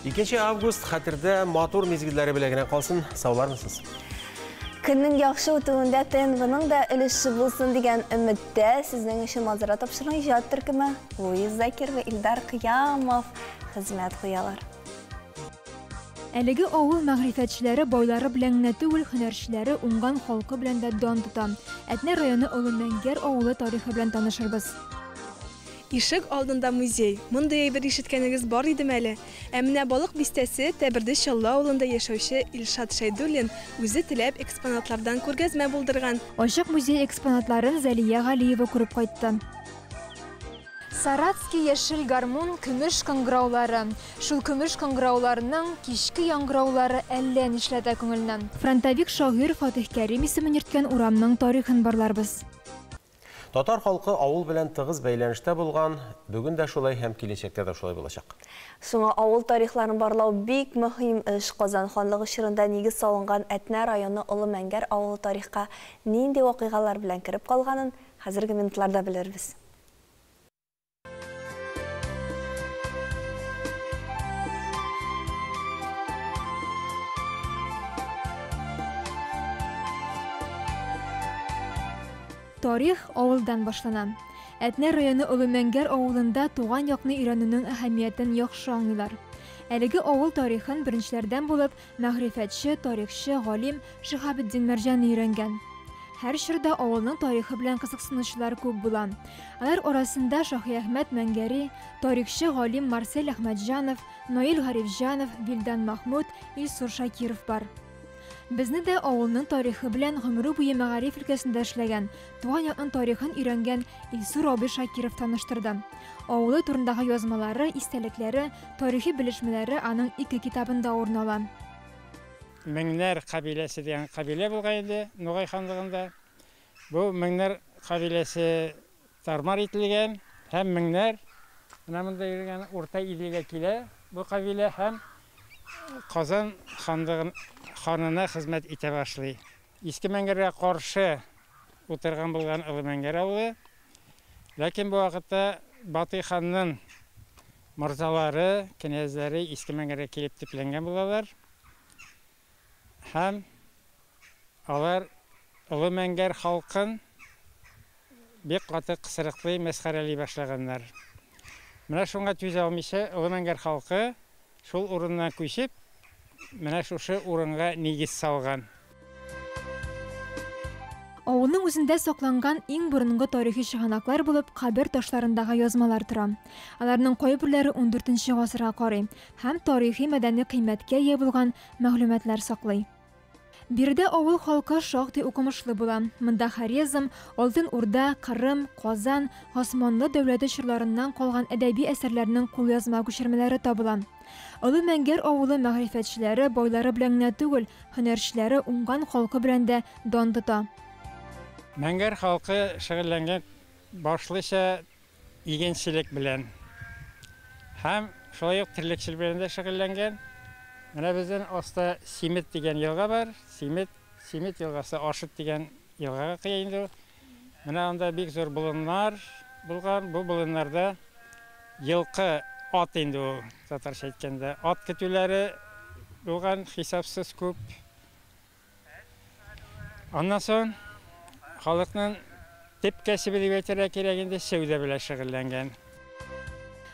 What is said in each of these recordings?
2 август хәтердә матур мизгелләре белән генә калсын. Саулармысыз? Көннең яхшы үтүендә ТНВның да өлеше булсын дигән өметтә сезнең өчен Манзара тапшыруның иҗат төркеме Луиз Закир ва Илдар Кыямов хезмәт куялар. Әлеге авыл мәгърифәтчеләре байлары белән генә түгел, һөнәрчеләре, уңган халкы белән дә дан тота. Әтнә районы Олы Мәңгәр авылы тарихы белән танышырбыз. Ишек алдында музей. Мондый әйбер ишеткәнегез бар идеме әле? Ә менә Балык бистәсе Тәберде Чаллы авылында яшәүче Илшат Шәйдуллин үзе теләп экспонатлардан күргәзмә булдырган. Ачык музей экспонатларын Зәлия Галиева күреп кайтты. Саратский яшел гармун, көмеш кыңгыраулары. Шул көмеш кыңгырауларның кичке яңгыраулары әллә нишләтә күңелне. Фронтовик шагыйрь Фатих Кәрим исемен йөрткән урамның тарихын барларбыз. Татар халкы авыл белән тыгыз бәйләнештә булган, бүген дә шулай һәм киләчәктә дә шулай булачак. Шуңа авыл тарихларын барлау бик мөһим эш. Казан ханлыгы чорында нигез салынган Әтнә районы Олы Мәңгәр авылы тарихка нинди вакыйгалар белән кереп калганын хәзерге минутларда белербез. Тарих авылдан башлана. Әтнә районы Олы Мәңгәр авылында туган якны өйрәнүнең әһәмиятен яхшы аңлыйлар. Әлеге авыл тарихын беренчеләрдән булып мәгърифәтче, тарихчы, галим Шиһабетдин Мәрҗани өйрәнгән. Һәр чорда авылның тарихы белән кызыксынучылар күп була. Алар арасында Шаһиәхмәт Мәңгәри, тарихчы галим Марсель Әхмәтҗанов, Наил Гарифҗанов, Вилдан Махмуд, Илсур Шакиров бар. Безне дә авылның тарихы белән гомере буе мәгариф өлкәсендә эшләгән, туган якның тарихын өйрәнгән Илсур абый Шакиров таныштырды. Авылы турындагы язмалары, истәлекләре, тарихи белешмәләре аның ике китабында урын ала. Меңнәр кабиләсе дигән кабилә булган инде Ногай ханлыгында. Бу Меңнәр кабиләсе тармар ителгән һәм Меңнәр менә монда йөргән Урта Иделгә килә бу кабилә һәм Казан ханлыгын ханына хезмәт итә башлый. Иске Мәңгәргә каршы утырган булган Олы Мәңгәр авылы. Ләкин бу вакытта Батый ханның морзалары, князьләре Иске Мәңгәргә килеп төпләнгән булалар. Һәм алар Олы Мәңгәр халкын бик каты кысрыклый, мәсхәрәли башлаганнар. Менә шуңа түзә алмыйча Олы Мәңгәр халкы шул урыннан күчеп, менә шушы урынга нигез салган. Авылның үзендә сакланган иң борынгы тарихи чыганаклар булып кабер ташларындагы язмалар тора. Аларның кайберләре 14 гасырга карый һәм тарихи мәдәни кыйммәткә ия булган мәгълүматлар саклый. Биредә авыл халкы шактый укымышлы була. Монда Хорезм, Алтын Урда, Кырым, Казан, Госманлы дәүләте чорларыннан калган әдәби әсәрләрнең кулъязма күчермәләре табыла. Олы Мәңгәр авылы мәгърифәтчеләре байлары белән генә түгел, һөнәрчеләре, уңган халкы белән дә дан тота. Мәңгәр халкы шөгыльләнгән башлыча игенчелек белән һәм шулай ук терлекчелек белән дә шөгыльләнгән. Менә безнең аста Симет дигән елга бар. Симет, Симет елгасы Ашыт дигән елгага кыя инде ул. Менә анда бик зур болыннар булган. Бу болыннарда елкы ат инде ул, татарча әйткәндә, ат көтүләре булган хисапсыз күп. Аннан соң халыкның төп кәсебе дип әйтергә кирәк инде сәүдә белән шөгыльләнгән.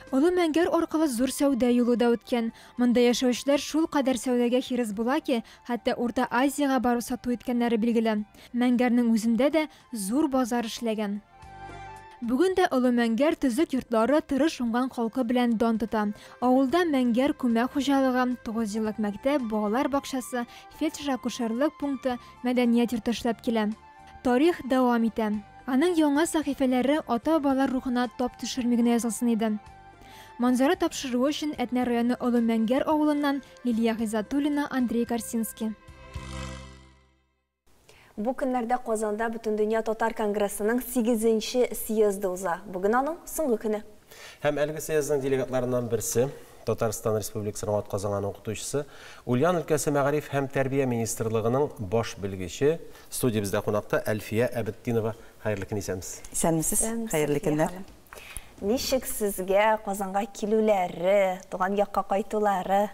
Олы Мәңгәр аркылы зур сәүдә юлы да үткән. Монда яшәүчеләр шул кадәр сәүдәгә хирыс була ки, хәтта Урта Азиягә барып сату иткәннәре билгеле. Мәңгәрнең үзендә дә зур базар эшләгән. Бүген дә Олы Мәңгәр төзек йортлары, тырыш уңган халкы белән дан тота. Авылда Мәңгәр күмәк хуҗалыгы, 9 еллык мәктәп, балалар бакчасы, фельдшер-акушерлык пункты, мәдәният йорты эшләп килә. Тарих дәвам итә. Аның яңа сәхифәләре ата-бабалар рухына тап төшерми генә язылсын иде. Манзара тапшыруы өчен Әтнә районы Олы Мәңгәр авылыннан Лилия Гыйззәтуллина, Андрей Корсинский. Бу көннәрдә Казанда Бөтендөнья татар конгрессының 8-нче съезды уза. Бүген аның соңгы көне. Һәм әлеге съездның делегатларыннан берсе Татарстан Республикасының атказанган укытучысы, Ульян өлкәсе мәгариф һәм тәрбия министрлыгының баш белгече, студиябездә кунакта Әлфия Әбетдинова. Хәерле көн, исәнмесез. Исәнмесез, хәерле көннәр. Ничек сезгә Казанга килүләре, туган якка кайтулары?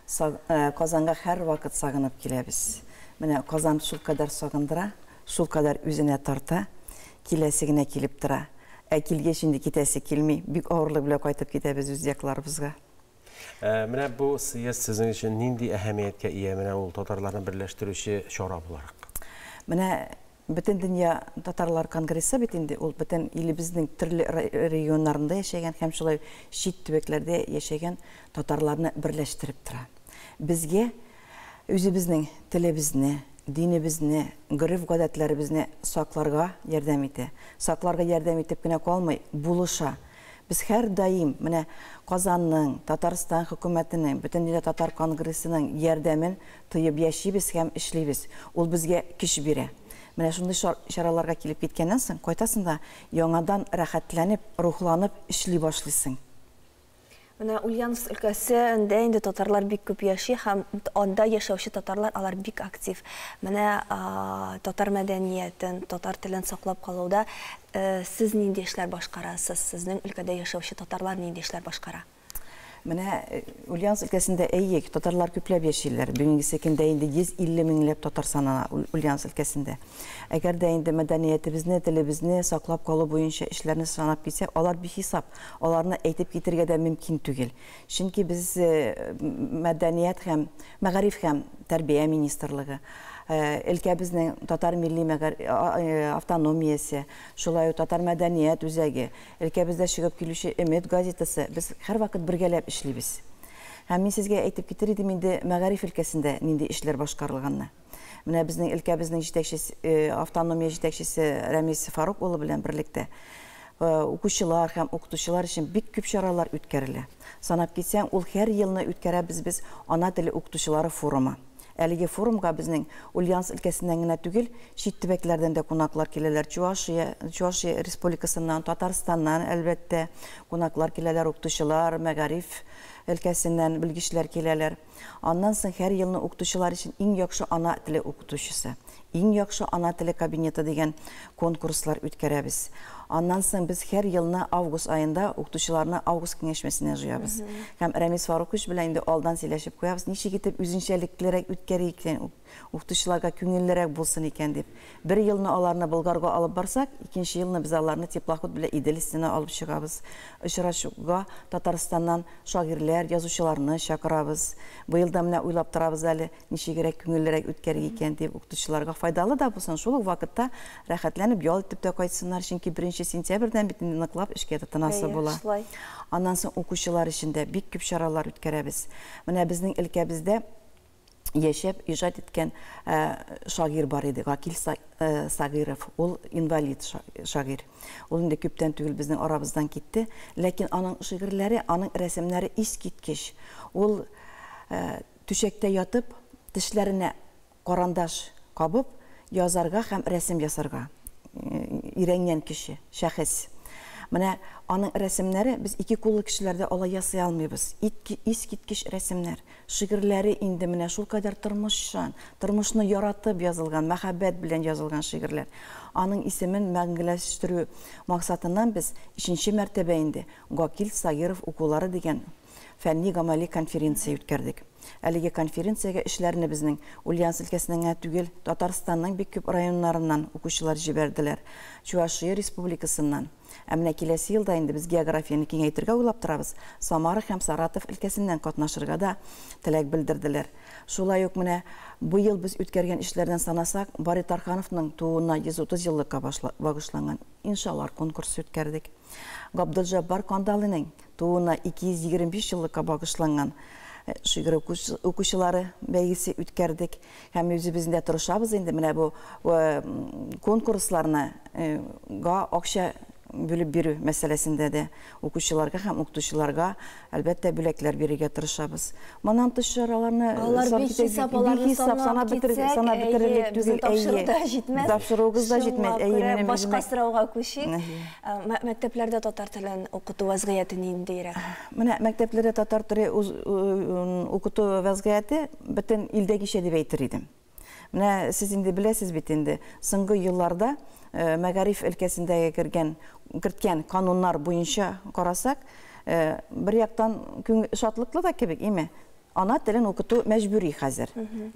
Казанга һәрвакыт сагынып киләбез. Менә Казан шулкадәр сагындыра, шулкадәр үзенә тарта, киләсе генә килеп тора. Ә килгәч инде китәсе килми, бик авырлык белән кайтып китәбез үз якларыбызга. Менә бу съезд сезнең өчен нинди әһәмияткә ия, менә ул татарларны берләштерүче чара буларак? Менә Бөтендөнья татарлар конгрессы бит инде ул бөтен илебезнең төрле регионнарында яшәгән һәм шулай чит төбәкләрдә яшәгән татарларны берләштереп тора. Безгә үзебезнең телебезне, динебезне, гореф-гадәтләребезне сакларга ярдәм итә. Сакларга ярдәм итеп кенә калмый, булыша. Без һәрдаим менә Казанның, Татарстан хөкүмәтенең, Бөтендөнья татар конгрессының ярдәмен тоеп яшибез һәм эшлибез. Ул безгә көч бирә. Менә шундый чараларга килеп киткәннән соң, кайтасың да яңадан рәхәтләнеп, рухланып эшли башлыйсың. Менә Ульяновск өлкәсендә инде татарлар бик күп яши һәм анда яшәүче татарлар алар бик актив. Менә татар мәдәниятен, татар телен саклап калуда сез нинди эшләр башкарасыз? Сезнең өлкәдә яшәүче татарлар нинди эшләр башкара? Менә Ульяновск өлкәсендә әйе, татарлар күпләп яшиләр. Бүгенгесе көндә инде 150 меңләп татар санала Ульяновск өлкәсендә. Әгәр дә инде мәдәниятебезне, телебезне саклап калу буенча эшләрне санап китсәк, алар бихисап, аларны әйтеп китергә дә мөмкин түгел. Чөнки без мәдәният һәм мәгариф һәм тәрбия министрлыгы, өлкәбезнең татар милли автономиясе, шулай ук татар мәдәният үзәге, өлкәбездә чыгып килүче Өмет газетасы, без һәрвакыт бергәләп эшлибез. Һәм мин сезгә әйтеп китер идем инде мәгариф өлкәсендә нинди эшләр башкарылганны. Менә безнең өлкәбезнең җитәкчесе, автономия җитәкчесе Рәмис Фарук улы белән берлектә укучылар һәм укытучылар өчен бик күп чаралар үткәрелә. Санап китсәң, ул һәр елны үткәрәбез без ана теле укытучылары форумы. Әлеге форумга безнең Ульяновск өлкәсеннән генә түгел, чит төбәкләрдән дә кунаклар киләләр. Чувашия, Чувашия Республикасыннан, Татарстаннан, әлбәттә, кунаклар киләләр, укытучылар, мәгариф өлкәсеннән белгечләр киләләр. Аннан соң һәр елны укытучылар өчен иң яхшы ана теле укытучысы, иң яхшы ана теле кабинеты дигән конкурслар үткәрәбез. Аннан соң без һәр елны август аенда укытучыларны август киңәшмәсенә җыябыз. Һәм Рәмис Фарукович белән инде алдан сөйләшеп куябыз, ничек итеп үзенчәлеклерәк үткәрик икән, укытучыларга күңеллерәк булсын икән дип. Бер елны аларны Болгарга алып барсак, икенче елны без аларны теплоход белән Идел өстенә алып чыгабыз. Очрашуга Татарстаннан шагыйрьләр, язучыларны чакырабыз. Быел да менә уйлап торабыз әле, ничегрәк күңеллерәк үткәрик икән дип, укытучыларга файдалы да булсын, шул ук вакытта рәхәтләнеп ял итеп тә кайтсыннар, чөнки 1 сентябрьдән бит инде ныклап эшкә тотынасы була. Аннан соң укучылар өчен дә бик күп чаралар үткәрәбез. Менә безнең өлкәбездә яшәп иҗат иткән шагыйрь бар иде, Гакил Сагыйров. Ул инвалид шагыйрь. Ул инде күптән түгел безнең арабыздан китте, ләкин аның шигырьләре, аның рәсемнәре искиткеч. Ул түшәктә ятып, тешләренә карандаш кабып, язарга һәм рәсем ясарга өйрәнгән кеше, шәхес. Менә аның рәсемнәре без ике куллы кешеләрдә алай ясый алмыйбыз. Искиткеч рәсемнәр. Шигырьләре инде менә шулкадәр тормышчан, тормышны яратып язылган, мәхәббәт белән язылган шигырьләр. Аның исемен мәңгеләштерү максатыннан без өченче мәртәбә инде Гакил Сагиров укулары дигән фәнни-гамәли конференция үткәрдек. Әлеге конференциягә эшләрне безнең Ульяновск өлкәсеннән генә түгел, Татарстанның бик күп районнарыннан укучылар җибәрделәр, Чувашия Республикасыннан. Ә менә киләсе елда инде без географияне киңәйтергә уйлап торабыз. Самара һәм Саратов өлкәсеннән катнашырга да теләк белдерделәр. Шулай ук менә быел без үткәргән эшләрдән санасак, Бари Тархановның тууына 130 еллыкка багышланган иншалар конкурсы үткәрдек. Габделҗаббар Кандалының тууына 225 еллыкка багышланган шигырь укучылары бәйгесе үткәрдек. Һәм үзебез дә тырышабыз инде менә бу конкурсларны га акча бүлеп бирү мәсьәләсендә дә укучыларга һәм укытучыларга әлбәттә бүләкләр бирергә тырышабыз. Моннан тыш чараларны алар бик хисап, аларны санап бетерерлек түгел, тапшыру да җитмәс. Тапшыруыгыз да җитмәс. Әйе, менә башка сорауга күчик. Мәктәпләрдә татар телен укыту вазгыяте ниндирәк? Менә мәктәпләрдә татар теле укыту вазгыяте бөтен илдәгечә дип әйтер идем. Менә сез инде беләсез бит инде, соңгы елларда мәгариф өлкәсендәге кергән, керткән кануннар буенча карасак, бер яктан шатлыклы да кебек, име? Ана телен укыту мәҗбүри хәзер.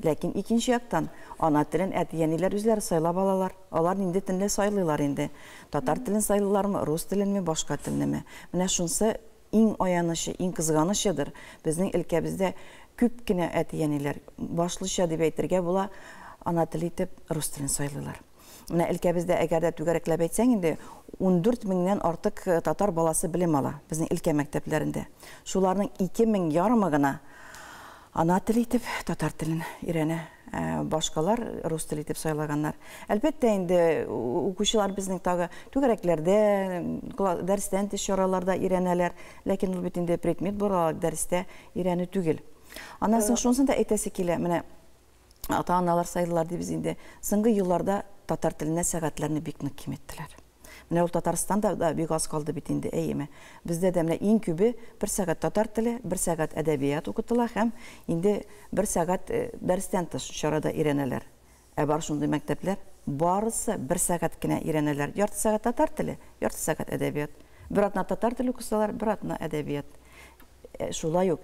Ләкин икенче яктан ана телен әти-әниләр үзләре сайлап алалар. Алар нинди телне сайлыйлар инде? Татар телен сайлыйлармы, рус теленме, башка телнеме? Менә шунысы иң аянычы, иң кызганычыдыр. Безнең өлкәбездә күп кенә әти-әниләр, башлыча дип әйтергә була, ана теле итеп рус телен сайлыйлар. Менә өлкәбездә әгәр дә түгәрәкләп әйтсәң инде, 14 меңнән артык татар баласы белем ала безнең өлкә мәктәпләрендә. Шуларның 2 мең ярымы гына ана теле итеп татар телен өйрәнә. Башкалар рус теле итеп сайлаганнар. Әлбәттә инде укучылар безнең тагы түгәрәкләрдә, дәрестән тыш чараларда өйрәнәләр, ләкин ул бит инде предмет буларак дәрестә өйрәнү түгел. Аннан соң шунысын да әйтәсе килә, менә ата-аналар сайлыйлар дибез инде. Соңгы елларда татар теленә сәгатьләрне бик нык киметтеләр. Менә ул Татарстанда да бик аз калды бит инде, әйеме? Бездә дә менә иң күбе бер сәгать татар теле, бер сәгать әдәбият укытыла һәм инде бер сәгать дәрестән тыш чарада өйрәнәләр. Ә бар шундый мәктәпләр, барысы бер сәгать кенә өйрәнәләр. Ярты сәгать татар теле, ярты сәгать әдәбият. Бер атна татар теле укысалар, бер атна әдәбият. Шулай ук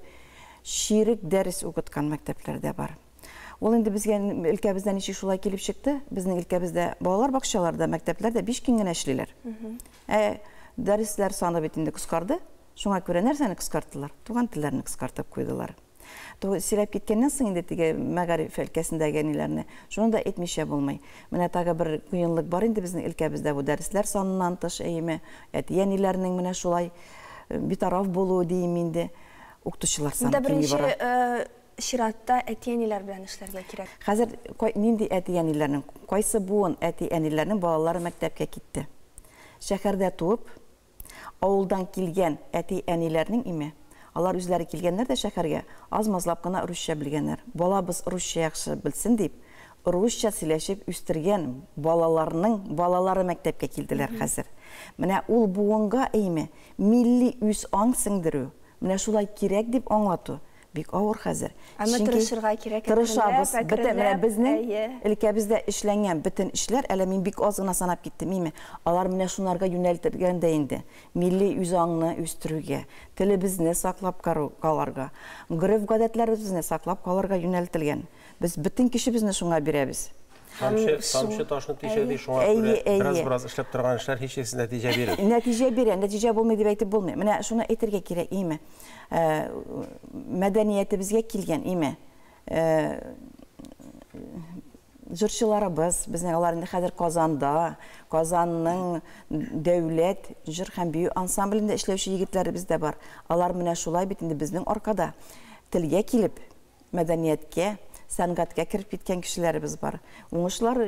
чирек дәрес укыткан мәктәпләр дә бар. Ул инде безгә өлкәбездә ничек шулай килеп чыкты? Безнең өлкәбездә балалар бакчаларда, мәктәпләрдә 5 көн генә эшлиләр. Дәресләр саны бит инде кыскарды. Шуңа күрә нәрсәне кыскарттылар? Туган телләрне кыскартып куйдылар. Сөйләп киткәннән соң инде теге мәгариф өлкәсендәге ниләрне, шуны да әйтмичә булмый. Менә тагы бер кыенлык бар инде безнең өлкәбездә бу дәресләр саныннан тыш, әйеме, әти-әниләрнең менә шулай битараф булуы дием инде, укытучылар саны кими бара. Чиратта әти-әниләр белән эшләргә кирәк. Хәзер нинди әти-әниләрнең, кайсы буын әти-әниләрнең балалары мәктәпкә китте? Шәһәрдә туып, авылдан килгән әти-әниләрнең име? Алар үзләре килгәннәр дә шәһәргә, аз-мазлап кына русча белгәннәр. Балабыз русча яхшы белсен дип, русча сөйләшеп үстергән балаларның балалары мәктәпкә килделәр хәзер. Менә ул буынга име милли үз аң сеңдерү, менә шулай кирәк дип аңлату бик авыр хәзер. Әмма тырышырга кирәк. Тырышабыз. Менә безнең өлкәбездә эшләнгән бөтен эшләр, әле мин бик аз гына санап киттем, име? Алар менә шунарга юнәлтелгән дә инде. Милли үз аңны үстерүгә, телебезне саклап калырга, гореф-гадәтләребезне саклап калырга юнәлтелгән. Без бөтен кешебезне шуңа бирәбез. Тамчы ташны тишә ди, шуңа күрә бераз-бераз эшләп торган эшләр һичшиксез нәтиҗә бирә. Нәтиҗә бирә, нәтиҗә булмый дип әйтеп булмый. Менә шуны әйтергә кирәк, име? Мәдәниятебезгә килгән, име? Җырчыларыбыз, безнең алар инде хәзер Казанда, Казанның дәүләт җыр һәм бию ансамблендә эшләүче егетләребез дә бар. Алар менә шулай бит инде безнең аркада телгә килеп, мәдәнияткә, сәнгатькә кереп киткән кешеләребез бар. Уңышлар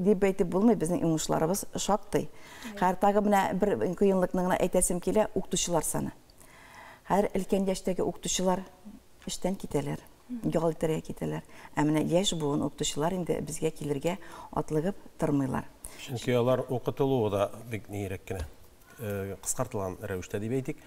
дип әйтеп булмый, безнең уңышларыбыз шактый. Хәер, тагы менә бер кыенлыкны гына әйтәсем килә, укытучылар саны. Хәер, өлкән яшьтәге укытучылар эштән китәләр, ял итәргә китәләр. Ә менә яшь буын укытучылар инде безгә килергә атлыгып тормыйлар. Чөнки алар укытылуы да бик нирәк кенә, кыскартылган рәвештә дип әйтик.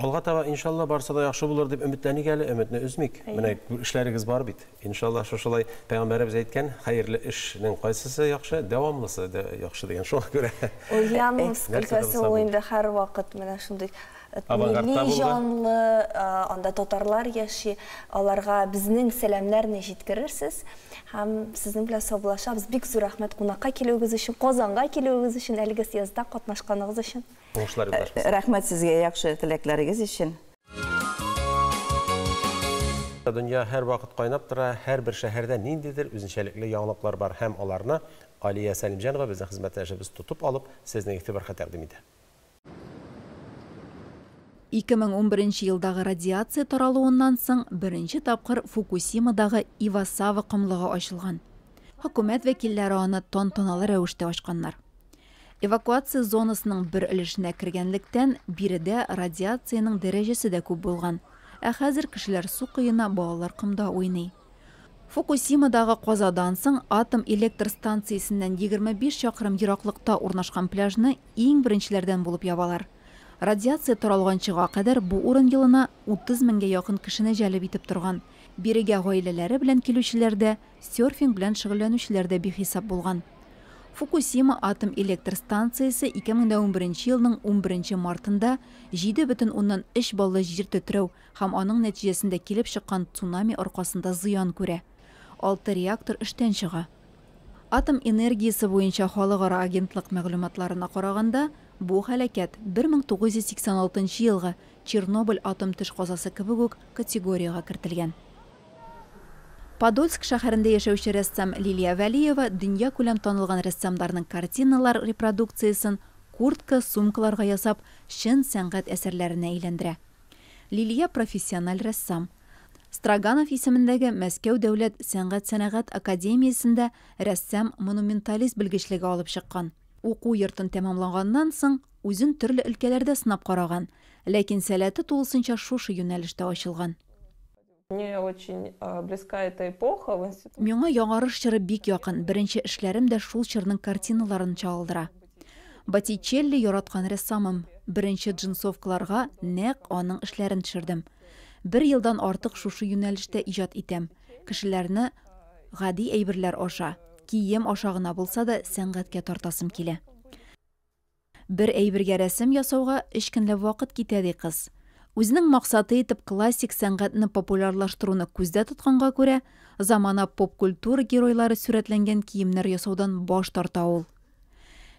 Алга таба иншалла барсы да яхшы булыр дип өметләник әле, өметне өзмик. Менә эшләрегез бар бит. Иншалла шушылай пәйгамбәребез әйткән, хәерле эшнең кайсысы яхшы, дәвамлысы да яхшы дигән. Шуңа күрә. Ульяновск өлкәсе ул инде һәрвакыт менә шундый милли җанлы, анда татарлар яши, аларга безнең сәламнәрне җиткерерсез. Һәм сезнең белән саубуллашабыз. Бик зур рәхмәт кунакка килүегез өчен, Казанга килүегез өчен, әлеге съездда катнашканыгыз өчен. Уңышлар юлдашыбыз. Рәхмәт сезгә яхшы теләкләрегез өчен. Дөнья һәр вакыт кайнап тора, һәрбер шәһәрдә ниндидер үзенчәлекле яңалыклар бар һәм аларны Алия Сәлимҗанова безнең хезмәттәшебез тотып алып, сезнең игътибарга тәкъдим итә. 2011 елдагы радиация таралуыннан соң беренче тапкыр Фукусимадагы Ивасава комлыгы ачылган. Хөкүмәт вәкилләре аны тантаналы рәвештә ачканнар. Эвакуация зонасының бер өлешенә кергәнлектән биредә радиациянең дәрәҗәсе дә күп булган. Ә хәзер кешеләр су коена, балалар комда уйный. Фукусимадагы казадан соң атом электр станциясеннән 25 чакрым ераклыкта урнашкан пляжны иң беренчеләрдән булып ябалар. Радиация таралганчыга кадәр бу урын елына 30 меңгә якын кешене җәлеп итеп торган. Бирегә гаиләләре белән килүчеләр дә, серфинг белән шөгыльләнүчеләр дә бихисап булган. Фукусима атом электр станциясе 2011 елның 11 мартында 7,3 баллы җир тетрәү һәм аның нәтиҗәсендә килеп чыккан цунами аркасында зыян күрә. 6 реактор эштән чыга. Атом энергиясе буенча халыкара агентлык мәгълүматларына караганда, бу һәлакәт 1986 елгы Чернобыль атом төш казасы кебек үк категориягә кертелгән. Подольск шәһәрендә яшәүче рәссам Лилия Вәлиева дөнья күләм танылган рәссамнарның картиналар репродукциясен куртка, сумкаларга ясап, чын сәнгать әсәрләренә әйләндерә. Лилия профессиональ рәссам. Строганов исемендәге Мәскәү дәүләт сәнгать-сәнәгать академиясендә рәссам-монументалист белгечлеге алып чыккан. Уку йортын тәмамлаганнан соң үзен төрле өлкәләрдә сынап караган, ләкин сәләте тулысынча шушы юнәлештә ачылган. Мне очень близка эта эпоха в институте. Миңа яңарыш чоры бик якын. Беренче эшләрем дә шул чорның картиналарын чагылдыра. Боттичелли яраткан рәссамым. Беренче джинсовкаларга нәкъ аның эшләрен төшердем. Бер елдан артык шушы юнәлештә иҗат итәм. Кешеләрне гади әйберләр аша, кием аша гына булса да сәнгатькә тартасым килә. Бер әйбергә рәсем ясауга 3 көнләп вакыт китә, ди кыз. Үзенең максаты итеп классик сәнгатьне популярлаштыруны күздә тотканга күрә, замана поп-культура геройлары сурәтләнгән киемнәр ясаудан баш тарта ул.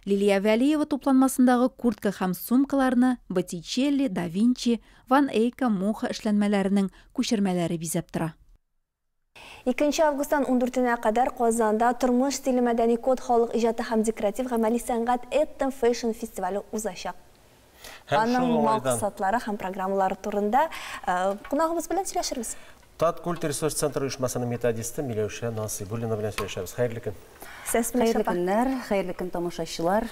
Лилия Вәлиева тупланмасындагы куртка һәм сумкаларны Боттичелли, да Винчи, Ван Эйка, Муха эшләнмәләренең күчермәләре бизәп тора. 2 августтан 14-нә кадәр Казанда тормыш стиле мәдәни код халык иҗаты һәм декоратив гамәли сәнгать Этно Fashion фестивале узачак. Аның максатлары һәм программалары турында кунагыбыз белән сөйләшербез. Таткульт ресурс центры оешмасының методисты Миләүшә Насыйбуллина белән сөйләшәбез. Хәерле көн. Хәерле көннәр, хәерле көн тамашачылар.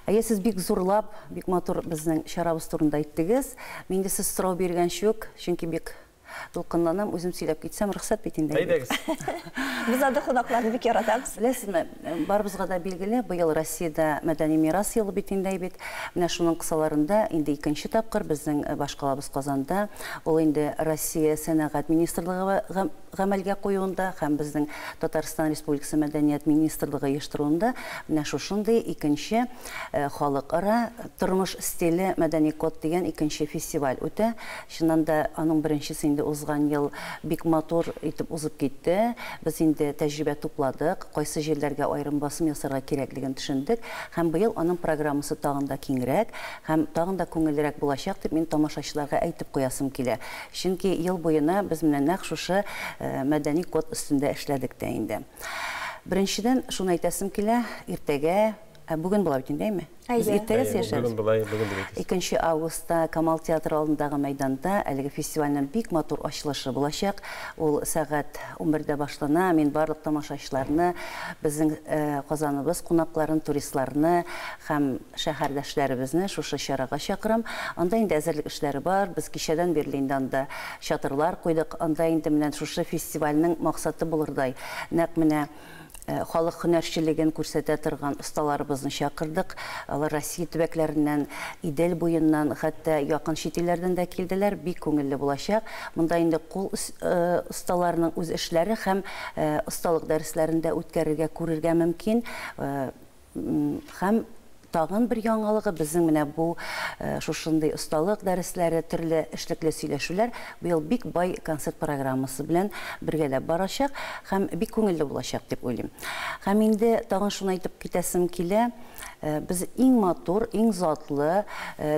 Әйе, сез бик зурлап, бик матур безнең чарабыз турында әйттегез. Мин дә сез сорау биргәнче үк, чөнки бик дулкынланам, үзем сөйләп китсәм, рөхсәт бит инде. Әйдәгез. Без андый кунакларны бик яратабыз. Беләсезме, барыбызга да билгеле, быел Россиядә мәдәни мирас елы бит инде бит. Менә шуның кысаларында инде икенче тапкыр безнең башкалабыз Казанда, ул инде Россия сәнәгать министрлыгы гамәлгә куюында һәм безнең Татарстан Республикасы мәдәният министрлыгы оештыруында менә шушындый икенче халыкара тормыш стиле мәдәни код дигән икенче фестиваль үтә. Чыннан да аның беренчесе инде узган ел бик матур итеп узып китте. Без инде тәҗрибә тупладык, кайсы җирләргә аерым басым ясарга кирәклеген төшендек һәм быел аның программасы тагын да киңрәк һәм тагын да күңеллерәк булачак дип мин тамашачыларга әйтеп куясым килә. Чөнки ел буена без менә нәкъ шушы мәдәни код өстендә эшләдек тә инде. Беренчедән шуны әйтәсем килә, иртәгә, бүген була бит инде, әйме? Без иртәгә сөйләшәбез. Бүген була, бүген дип әйтәсез. 2 августта Камал театры алдындагы мәйданда әлеге фестивальнең бик матур ачылышы булачак. Ул сәгать 11-дә башлана. Мин барлык тамашачыларны, безнең Казаныбыз кунакларын, туристларны һәм шәһәрдәшләребезне шушы чарага чакырам. Анда инде әзерлек эшләре бар. Без кичәдән бирле инде анда чатырлар куйдык. Анда инде менә шушы фестивальнең максаты булырдай. Нәкъ менә халык һөнәрчелеген күрсәтә торган осталарыбызны чакырдык. Алар Россия төбәкләреннән, Идел буеннан, хәтта якын чит илләрдән дә килделәр. Бик күңелле булачак. Монда инде кул осталарының үз эшләре һәм осталык дәресләрен дә үткәрергә, күрергә мөмкин. Һәм тагын бер яңалыгы безнең менә бу шушындый осталык дәресләре, төрле эшлекле сөйләшүләр быел бик бай концерт программасы белән бергәләп барачак һәм бик күңелле булачак дип уйлыйм. Һәм инде тагын шуны әйтеп китәсем килә, без иң матур, иң затлы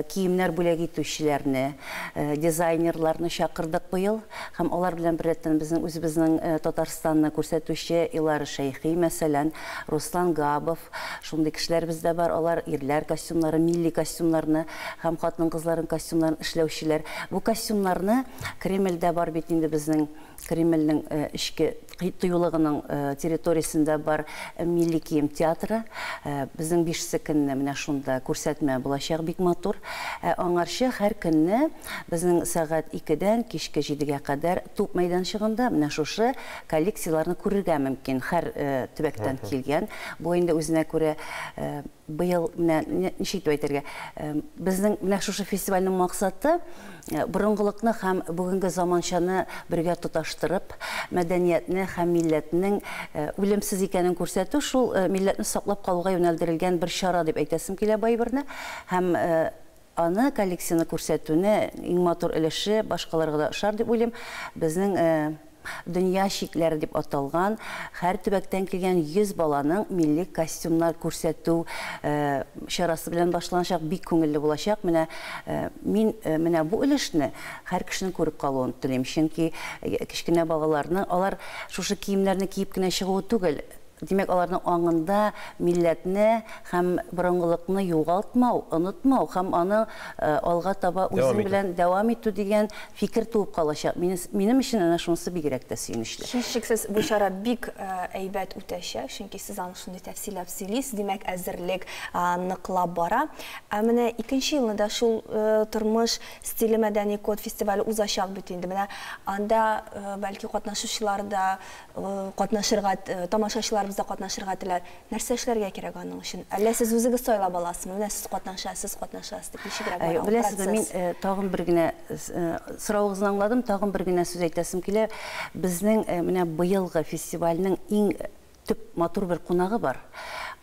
киемнәр бүләк итүчеләрне, дизайнерларны чакырдык быел һәм алар белән беррәттән безнең үзебезнең Татарстанны күрсәтүче Илар Шәйхи, мәсәлән, Руслан Габов, шундый кешеләребез дә бар. Алар ирләр костюмнары, милли костюмнарны һәм хатын-кызларның костюмнарын эшләүчеләр. Бу костюмнарны Кремльдә бар бит инде, безнең Кремльнең эчке тыюлыгының территориясендә бар милли кием театры. Безнең 5 көнне менә шунда күрсәтмә булачак, бик матур. Аңарчы һәр көнне безнең сәгать 2-дән кичке 7-гә кадәр туп мәйданчыгында менә шушы коллекцияләрне күрергә мөмкин. Һәр төбәктән килгән. Бу инде үзенә күрә Быел менә ничек итеп әйтергә, безнең менә шушы фестивальнең максаты борынгылыкны һәм бүгенге заманчаны бергә тоташтырып, мәдәниятне һәм милләтнең үлемсез икәнен күрсәтү, шул милләтне саклап калуга юнәлдерелгән бер чара дип әйтәсем килә бу әйберне. Һәм аны, коллекцияне күрсәтүне иң матур өлеше башкаларга да ошар дип уйлыйм. Безнең Дөнья чикләре дип аталган һәр төбәктән килгән 100 баланың милли костюмнар күрсәтү чарасы белән башланачак, бик күңелле булачак. Менә мин менә бу өлешне һәр кешенең күреп калуын телим, чөнки кечкенә балаларның алар шушы киемнәрне киеп кенә чыгуы түгел, Димәк, аларның аңында милләтне һәм борынгылыкны югалтмау, онытмау һәм аны алга таба үзең белән дәвам итү дигән фикер туып калачак. Минем өчен әнә шунысы бигрәк тә сөенечле. Һичшиксез, бу чара бик әйбәт үтәчәк, чөнки сез аны шундый тәфсилләп сөйлисез, димәк, әзерлек ныклап бара. Ә менә икенче елны да шул Тормыш стиле мәдәни код фестивале узачак бит инде. Менә анда, бәлки, катнашучылар да катнашырга, тамашачыларыбыз да катнашырга теләр. Нәрсә эшләргә кирәк аның өчен? Әллә сез үзегез сайлап аласызмы? Менә сез катнашасыз, сез катнашасыз дип ничегрәк бара ул процесс? Беләсезме, мин тагын бер генә соравыгызны аңладым, тагын бер генә сүз әйтәсем килә. Безнең менә быелгы фестивальнең иң төп матур бер кунагы бар.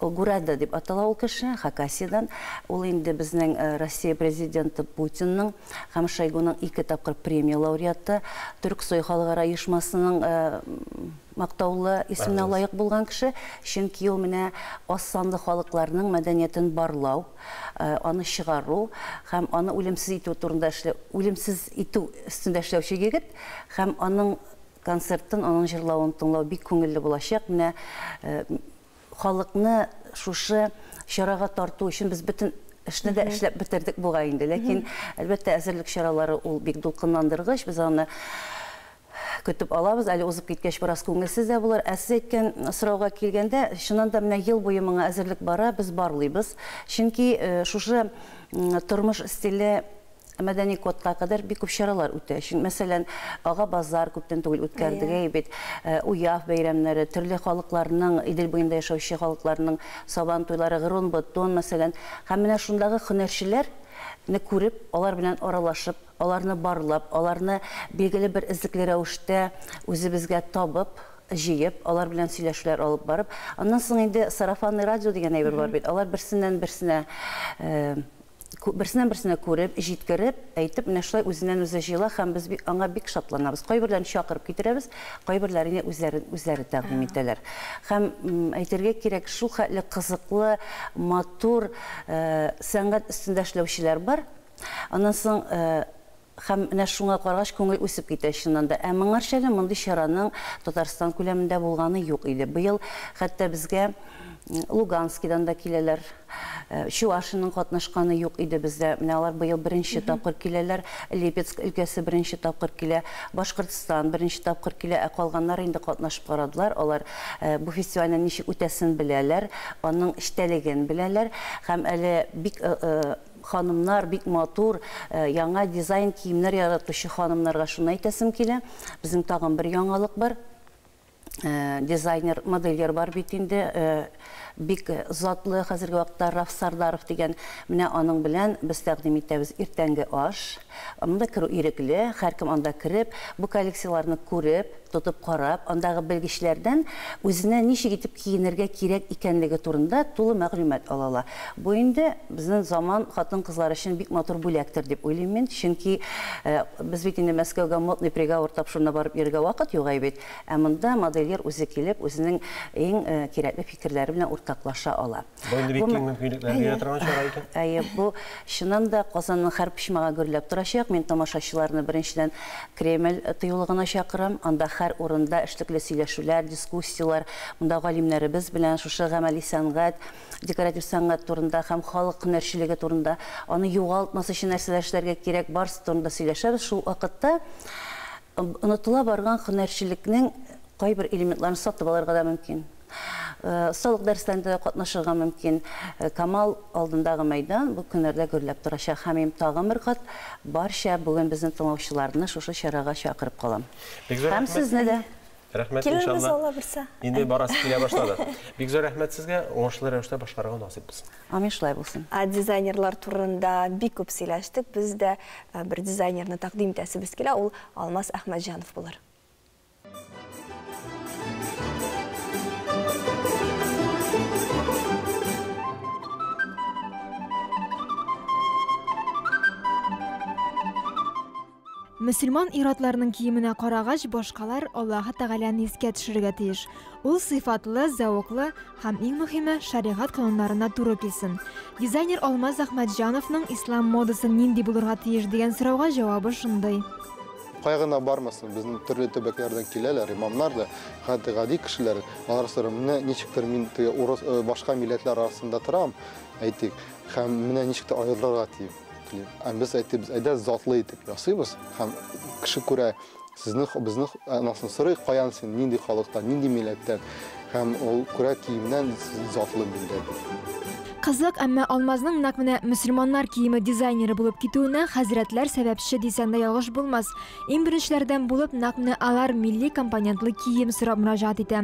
Гурада дип атала ул кеше, Хакасиядән. Ул инде безнең Россия Президенты Путинның һәм Шойгуның ике тапкыр премия лауреаты, Төрксой халыкара оешмасының мактаулы исеменә лаек булган кеше, чөнки ул менә аз санлы халыкларның мәдәниятен барлау, аны чыгару һәм аны үлемсез итү турында эшләү, үлемсез итү өстендә эшләүче егет һәм аның концертын, аның җырлавын тыңлау бик күңелле булачак. Менә Халыкны шушы чарага тарту өчен без бөтен эшне дә эшләп бетердек бугай инде. Ләкин, әлбәттә, әзерлек чаралары ул бик дулкынландыргыч. Без аны көтеп алабыз. Әле узып киткәч бераз күңелсез дә булыр. Ә сез әйткән сорауга килгәндә, чыннан да менә ел буе моңа әзерлек бара, без барлыйбыз. Чөнки шушы тормыш стиле Мәдәни кодка кадәр бик күп чаралар үтә. Чөнки, мәсәлән, Ага базар күптән түгел үткәрдек, әйе бит. Уяв бәйрәмнәре, төрле халыкларның, Идел буенда яшәүче халыкларның Сабан туйлары, Гырон-Бытон, мәсәлән. Һәм менә шундагы һөнәрчеләрне күреп, алар белән аралашып, аларны барлап, аларны билгеле бер эзлекле рәвештә үзебезгә табып, җыеп, алар белән сөйләшүләр алып барып, аннан соң инде сарафанный радио дигән әйбер бар бит, алар берсеннән-берсенә Берсеннән-берсенә күреп, җиткереп, әйтеп, менә шулай үзеннән-үзе җыела һәм без бик, аңа бик шатланабыз. Кайберләрен чакырып китерәбез, кайберләренә үзләрен үзләре тәкъдим итәләр. Һәм, әйтергә кирәк, шул хәтле кызыклы, матур сәнгать өстендә эшләүчеләр бар. Аннан соң, Һәм менә шуңа карагач, күңел үсеп китә чыннан да. Ә моңарчы әле мондый чараның Татарстан күләмендә булганы юк иде. Быел хәтта безгә Луганскидан да киләләр. Чувашиянең катнашканы юк иде бездә. Менә алар быел беренче тапкыр киләләр. Липецк өлкәсе беренче тапкыр килә. Башкортстан беренче тапкыр килә. Ә калганнары инде катнашып карадылар. Алар бу фестивальнең ничек үтәсен беләләр, аның эчтәлеген беләләр. Һәм әле бик Ханымнар, бик матур, яңа дизайн киемнәр яратучы ханымнарга шуны әйтәсем килә. Безнең тагын бер яңалык бар. Дизайнер, модельер бар бит инде. Бик затлы хәзерге вакытта Раф Сардаров дигән. Менә аның белән без тәкъдим итәбез иртәнге аш. Монда керү ирекле, һәркем анда кереп, бу коллекцияләрне күреп, тотып карап, андагы белгечләрдән үзенә ничек итеп киенергә кирәк икәнлеге турында тулы мәгълүмат ала ала. Бу инде безнең заман хатын-кызлары өчен бик матур бүләктер дип уйлыйм мин, чөнки без бит инде Мәскәүгә модный приговор тапшыруына барып йөрергә вакыт юк әй бит, ә монда модельер үзе килеп, үзенең иң кирәкле фикерләре белән уртаклаша ала. Бу инде бик киң мөмкинлекләр бирә торган чара икән. Әйе, бу чыннан да Казанның һәр почмагы гөрләп торачак. Мин тамашачыларны беренчедән Кремль тыюлыгына чакырам. Анда һәр урында эшлекле сөйләшүләр, дискуссияләр, монда галимнәребез белән шушы гамәли сәнгать, декоратив сәнгать турында һәм халык һөнәрчелеге турында, аны югалтмас өчен нәрсәләр эшләргә кирәк, барысы турында сөйләшәбез. Шул вакытта онытыла барган һөнәрчелекнең кайбер элементларын сатып алырга да мөмкин. Осталык дәресләрендә дә катнашырга мөмкин. Камал алдындагы мәйдан бу көннәрдә гөрләп торачак. Һәм мин тагын бер кат барча бүген безне тыңлаучыларны шушы чарага чакырып калам. Бик зур Һәм рәхмәт. сезне дә. Рәхмәт, Килербез, иншалла. Алла бирсә. Инде барасы килә башлады. Бик зур рәхмәт сезгә, уңышлы рәвештә башкарырга насыйп булсын. Амин, шулай булсын. Дизайнерлар турында бик күп сөйләштек. Без дә бер дизайнерны тәкъдим итәсебез килә, ул Алмаз Әхмәтҗанов булыр. Мөселман ир-атларының киеменә карагач, башкалар Аллаһы Тәгаләне искә төшерергә тиеш. Ул сыйфатлы, зәвыклы һәм иң мөһиме шәригать кануннарына туры килсен. Дизайнер Алмаз Әхмәтҗановның ислам модасы нинди булырга тиеш дигән сорауга җавабы шундый. Кая гына бармасын, безнең төрле төбәкләрдән киләләр, имамнар да, хәтта гади кешеләр, алар сорый, менә ничектер мин теге урыс, башка милләтләр арасында торам, әйтик, һәм менә ничектер аерылырга телим. Ә без әйтәбез, әйдә затлы итеп ясыйбыз, һәм кеше күрә, сезне, безне анасын сорый, каян син, нинди халыктан, нинди милләттән, һәм ул күрә киемнән затлы милләт. Кызык, әмма Алмазның нәкъ менә мөселманнар киеме дизайнеры булып китүенә хәзрәтләр сәбәпче дисәң дә ялгыш булмас. Иң беренчеләрдән булып нәкъ менә алар милли компонентлы кием сорап мөрәҗәгать итә.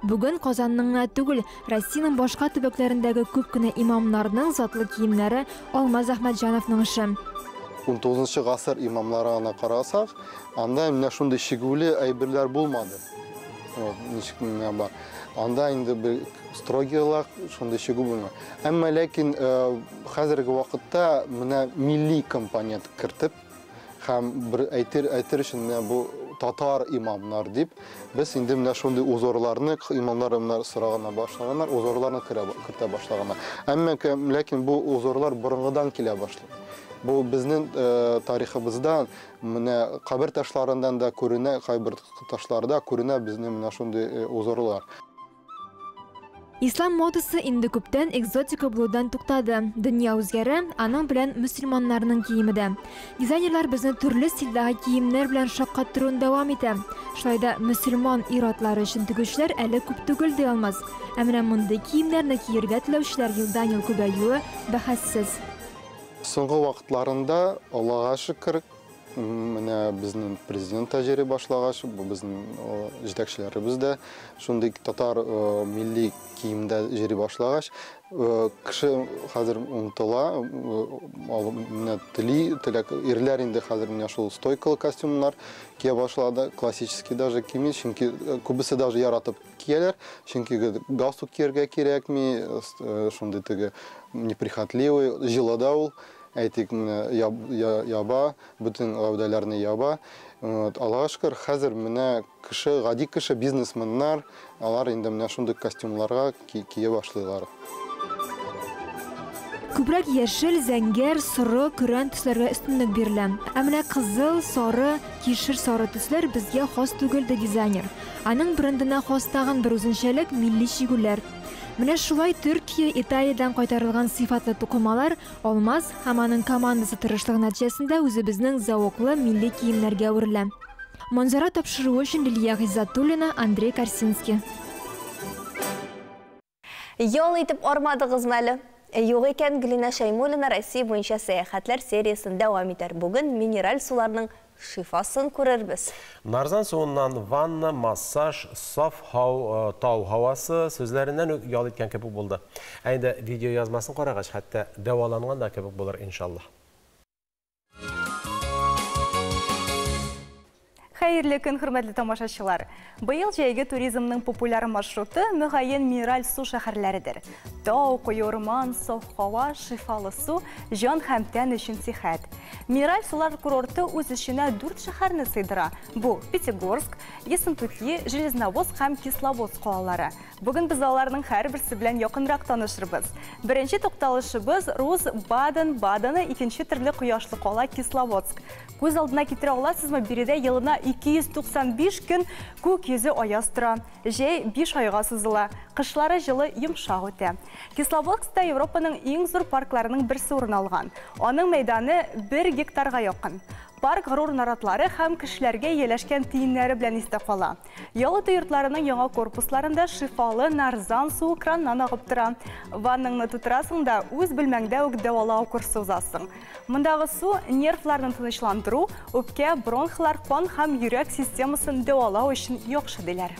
Бүген Казанның гына түгел, Россиянең башка төбәкләрендәге күп кенә имамнарның затлы киемнәре Алмаз Әхмәтҗановның эше. 19 гасыр имамларына карасак, анда менә шундый чигүле әйберләр булмады. Ничек менә бар. Анда инде бер строгийлар, шундый чигү булмады. Әмма ләкин хәзерге вакытта менә милли компонент кертеп һәм бер әйтер өчен менә бу татар имамнар дип, без инде менә шундый узорларны имамнар менә сорагана башлаганнар, узорларны кертә башлаганнар. Әмма ләкин бу узорлар борынгыдан килә башлый. Бу безнең тарихыбыздан, менә кабер ташларыннан да күренә, кайбер ташларда күренә безнең менә шундый узорлар. Ислам модасы инде күптән экзотика булудан туктады. Дөнья үзгәрә, аның белән мөселманнарның киеме дә. Дизайнерлар безне төрле стильдәге киемнәр белән шаккаттыруын дәвам итә. Шулай да мөселман ир-атлары өчен тегүчеләр әле күп түгел ди Алмаз. Ә менә мондый киемнәрне киергә теләүчеләр елдан-ел күбәюе бәхәссез. Соңгы вакытларында, Аллага шөкер, менә безнең президент та җөри башлагач, бу безнең җитәкчеләребез дә шундый татар милли киемдә җөри башлагач, кеше хәзер омтыла, менә тели, теләк, ирләр инде хәзер менә шул стойкалы костюмнар кия башлады, классический даже кими, чөнки күбесе даже яратып кияләр, чөнки галстук кияргә кирәкми, шундый теге неприхотливый, җылы да ул. Әйтик, менә яба, бөтен гәүдәләрне яба. Аллага шөкер, хәзер менә кеше, гади кеше, бизнесменнар, алар инде менә шундый костюмларга кия башлыйлар. Күбрәк яшел, зәңгәр, соры, көрән төсләргә өстенлек бирелә. Ә менә кызыл, сары, кишер сары төсләр безгә хас түгел, ди дизайнер. Аның брендына хас тагын бер үзенчәлек милли чигүләр. Менә шулай Төркия, Италиядән кайтарылган сыйфатлы тукымалар Алмаз һәм аның командасы тырышлыгы нәтиҗәсендә үзебезнең зәвыклы милли киемнәргә әверелә. Манзара тапшыруы өчен Лилия Гыйззатуллина, Андрей Корсинский. Ял итеп армадыгызмы әле? Юк икән, Гөлинә Шәймуллина Россия буенча сәяхәтләр сериясен дәвам итәр. Бүген минераль суларның шифасын күрербез. Нарзан суыннан ванна, массаж, саф тау һавасы сүзләреннән үк ял иткән кебек булды. Ә инде видео язмасын карагач, хәтта дәваланган да кебек булыр иншалла. Хәерле көн, хөрмәтле тамашачылар. Быел җәйге туризмның популяр маршруты мөгаен минераль су шәһәрләредер. Тау, куе урман, саф һава, шифалы су, җан һәм тән өчен сихәт. Минераль сулар курорты үз эченә 4 шәһәрне сыйдыра. Бу Пятигорск, Ессентуки, Железноводск һәм Кисловодск калалары. Бүген без аларның һәрберсе белән якынрак танышырбыз. Беренче тукталышыбыз Рус Баден-Бадены, икенче төрле кояшлы кала Кисловодск. Күз алдына китерә аласызмы, биредә елына 295 көн күк йөзе аяз тора. Җәй 5 айга сузыла. Кышлары җылы йомшак үтә. Кисловодскта Европаның иң зур паркларының берсе урын алган. Аның мәйданы 1 гектарга якын. Парк горур наратлары һәм кешеләргә ияләшкән тиеннәре белән истә кала. Ял итү йортларының яңа корпусларында шифалы нарзан суы краннан агып тора. Ваннаңны тутырасың да, үз бүлмәңдә үк дәвалау курсы узасың. Мондагы су нервларны тынычландыру, үпкә, бронхлар, кан һәм йөрәк системасын дәвалау өчен яхшы диләр.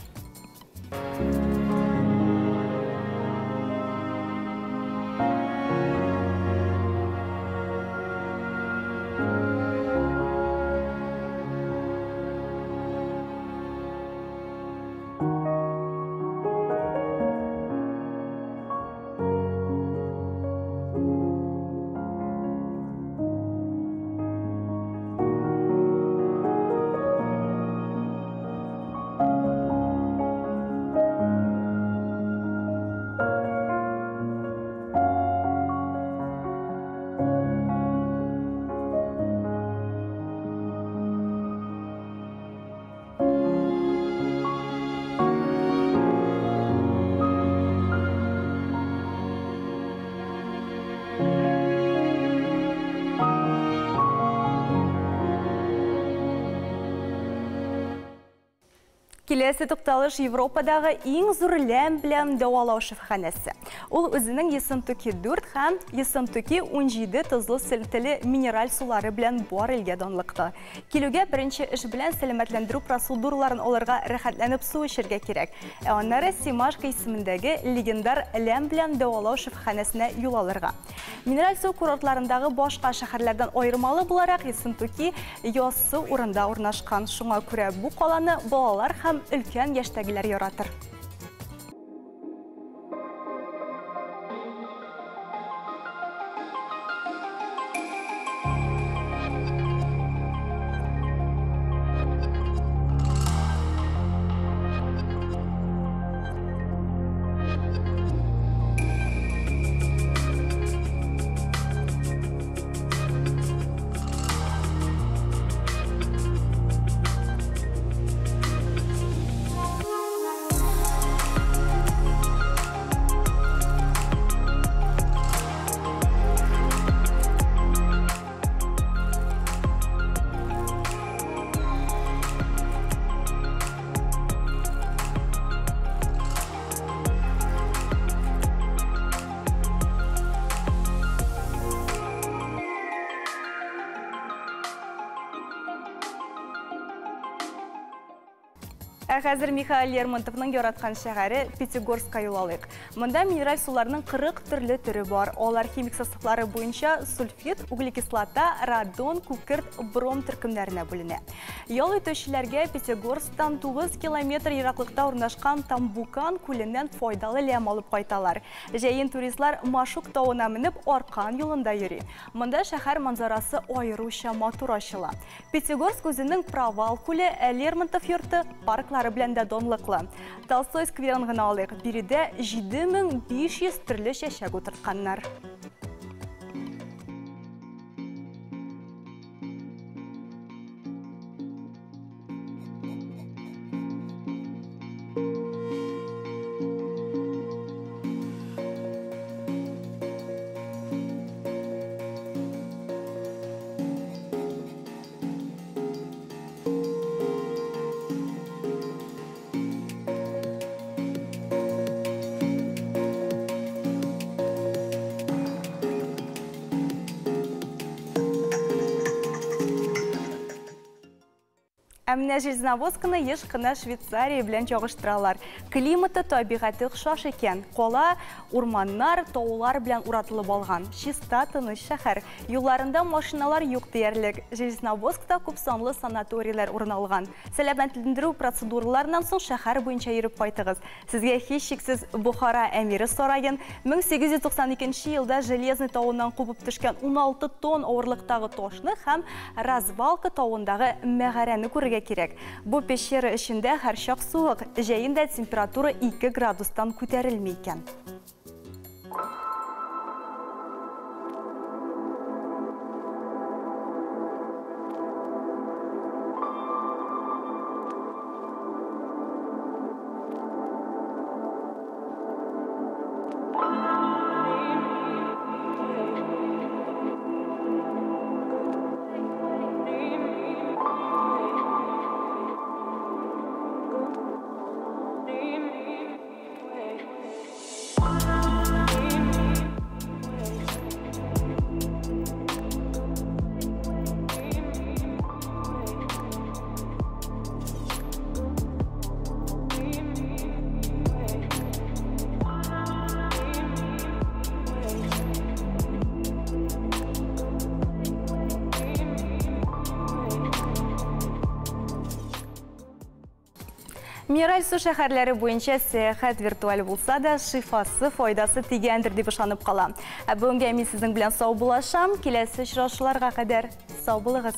Киләсе тукталыш Европадагы иң зур ләм белән дәвалау шифаханәсе. Ул үзенең Ессентуки 4 һәм Ессентуки 17 тозлы селтеле минераль сулары белән бар илгә данлыклы. Килүгә беренче эш белән сәламәтләндерү процедураларын алырга рәхәтләнеп су эчәргә кирәк. Ә аннары Семашко исемендәге легендар ләм белән дәвалау шифаханәсенә юл алырга. Минераль су курортларындагы башка шәһәрләрдән аермалы буларак Ессентуки яссы урында урнашкан. Шуңа күрә бу каланы балалар һәм өлкән яшьтәгеләр яратыр. Ә хәзер Михаил Лермонтовның яраткан шәһәре Пятигорскка юл алыйк. Монда минераль суларның 40 төрле төре бар. Алар химик составлары буенча сульфид, углекислота, радон, күкерт, бром төркемнәренә бүленә. Ял итүчеләргә Пятигорсктан 9 километр ераклыкта урнашкан Тамбукан күленнән файдалы ләм алып кайталар. Җәен туристлар Машук тавына менеп Аркан юлында йөри. Монда шәһәр манзарасы аеруча матур ачыла. Пятигорск үзенең Провал күле, Лермонтов йорты, парклары белән дә данлыклы. Толстой скверын гына алыйк. Биредә 7500 төрле чәчәк утыртканнар. Ә менә Железноводскны еш кына Швейцария белән чагыштыралар. Климаты, табигате охшаш икән. Кала урманнар, таулар белән уратылып алган. Чиста, тыныч шәһәр. Юлларында машиналар юк диярлек. Железноводскта күп санлы санаторийлар урын алган. Сәламәтләндерү процедураларыннан соң шәһәр буенча йөреп кайтыгыз. Сезгә һичшиксез Бухара әмире сараен 1892 елда Железный тавыннан кубып төшкән 16 тонн авырлыктагы ташны һәм Развалка тавындагы мәгарәне күрергә кирәк. Бу пещера эчендә һәрчак суык, җәен дә температура 2 градустан күтәрелми икән. Минераль су шәһәрләре буенча сәяхәт виртуаль булса да, шифасы, файдасы тигәндер дип ышанып калам. Ә бүгенгә мин сезнең белән саубуллашам. Киләсе очрашуларга кадәр сау булыгыз.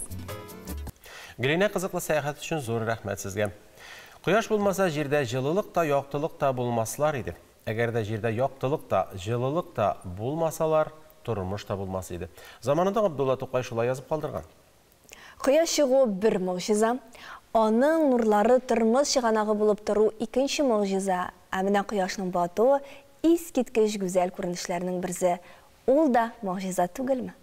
Гөлинә, кызыклы сәяхәт өчен зур рәхмәт сезгә. Кояш булмаса, җирдә җылылык та, яктылык та булмаслар иде. Әгәр дә җирдә яктылык та, җылылык та булмасалар, тормыш та булмас иде. Заманында Габдулла Тукай шулай язып калдырган. Кояш чыгу бер могҗиза, аның нурлары тормыш чыганагы булып тору икенче могҗиза, ә менә кояшның батуы искиткеч гүзәл күренешләрнең берсе. Ул да могҗиза түгелме?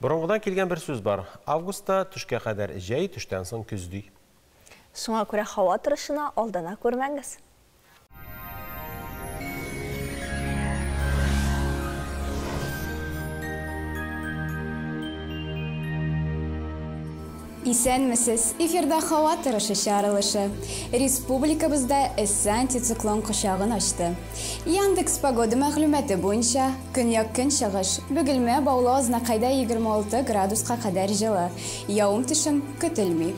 Борынгыдан килгән бер сүз бар. Августта төшкә кадәр җәй, төштән соң көз ди. Шуңа күрә һава торышына алдана күрмәгез. Исәнмесез! Эфирда һава торышы чыгарылышы. Республикабызда эссе антициклон кочагын ачты. Яндекс Погода мәгълүматы буенча, көньяк-көнчыгыш, Бөгелмә, Баулы, Азнакайда 26 градуска кадәр җылы. Явым-төшем көтелми.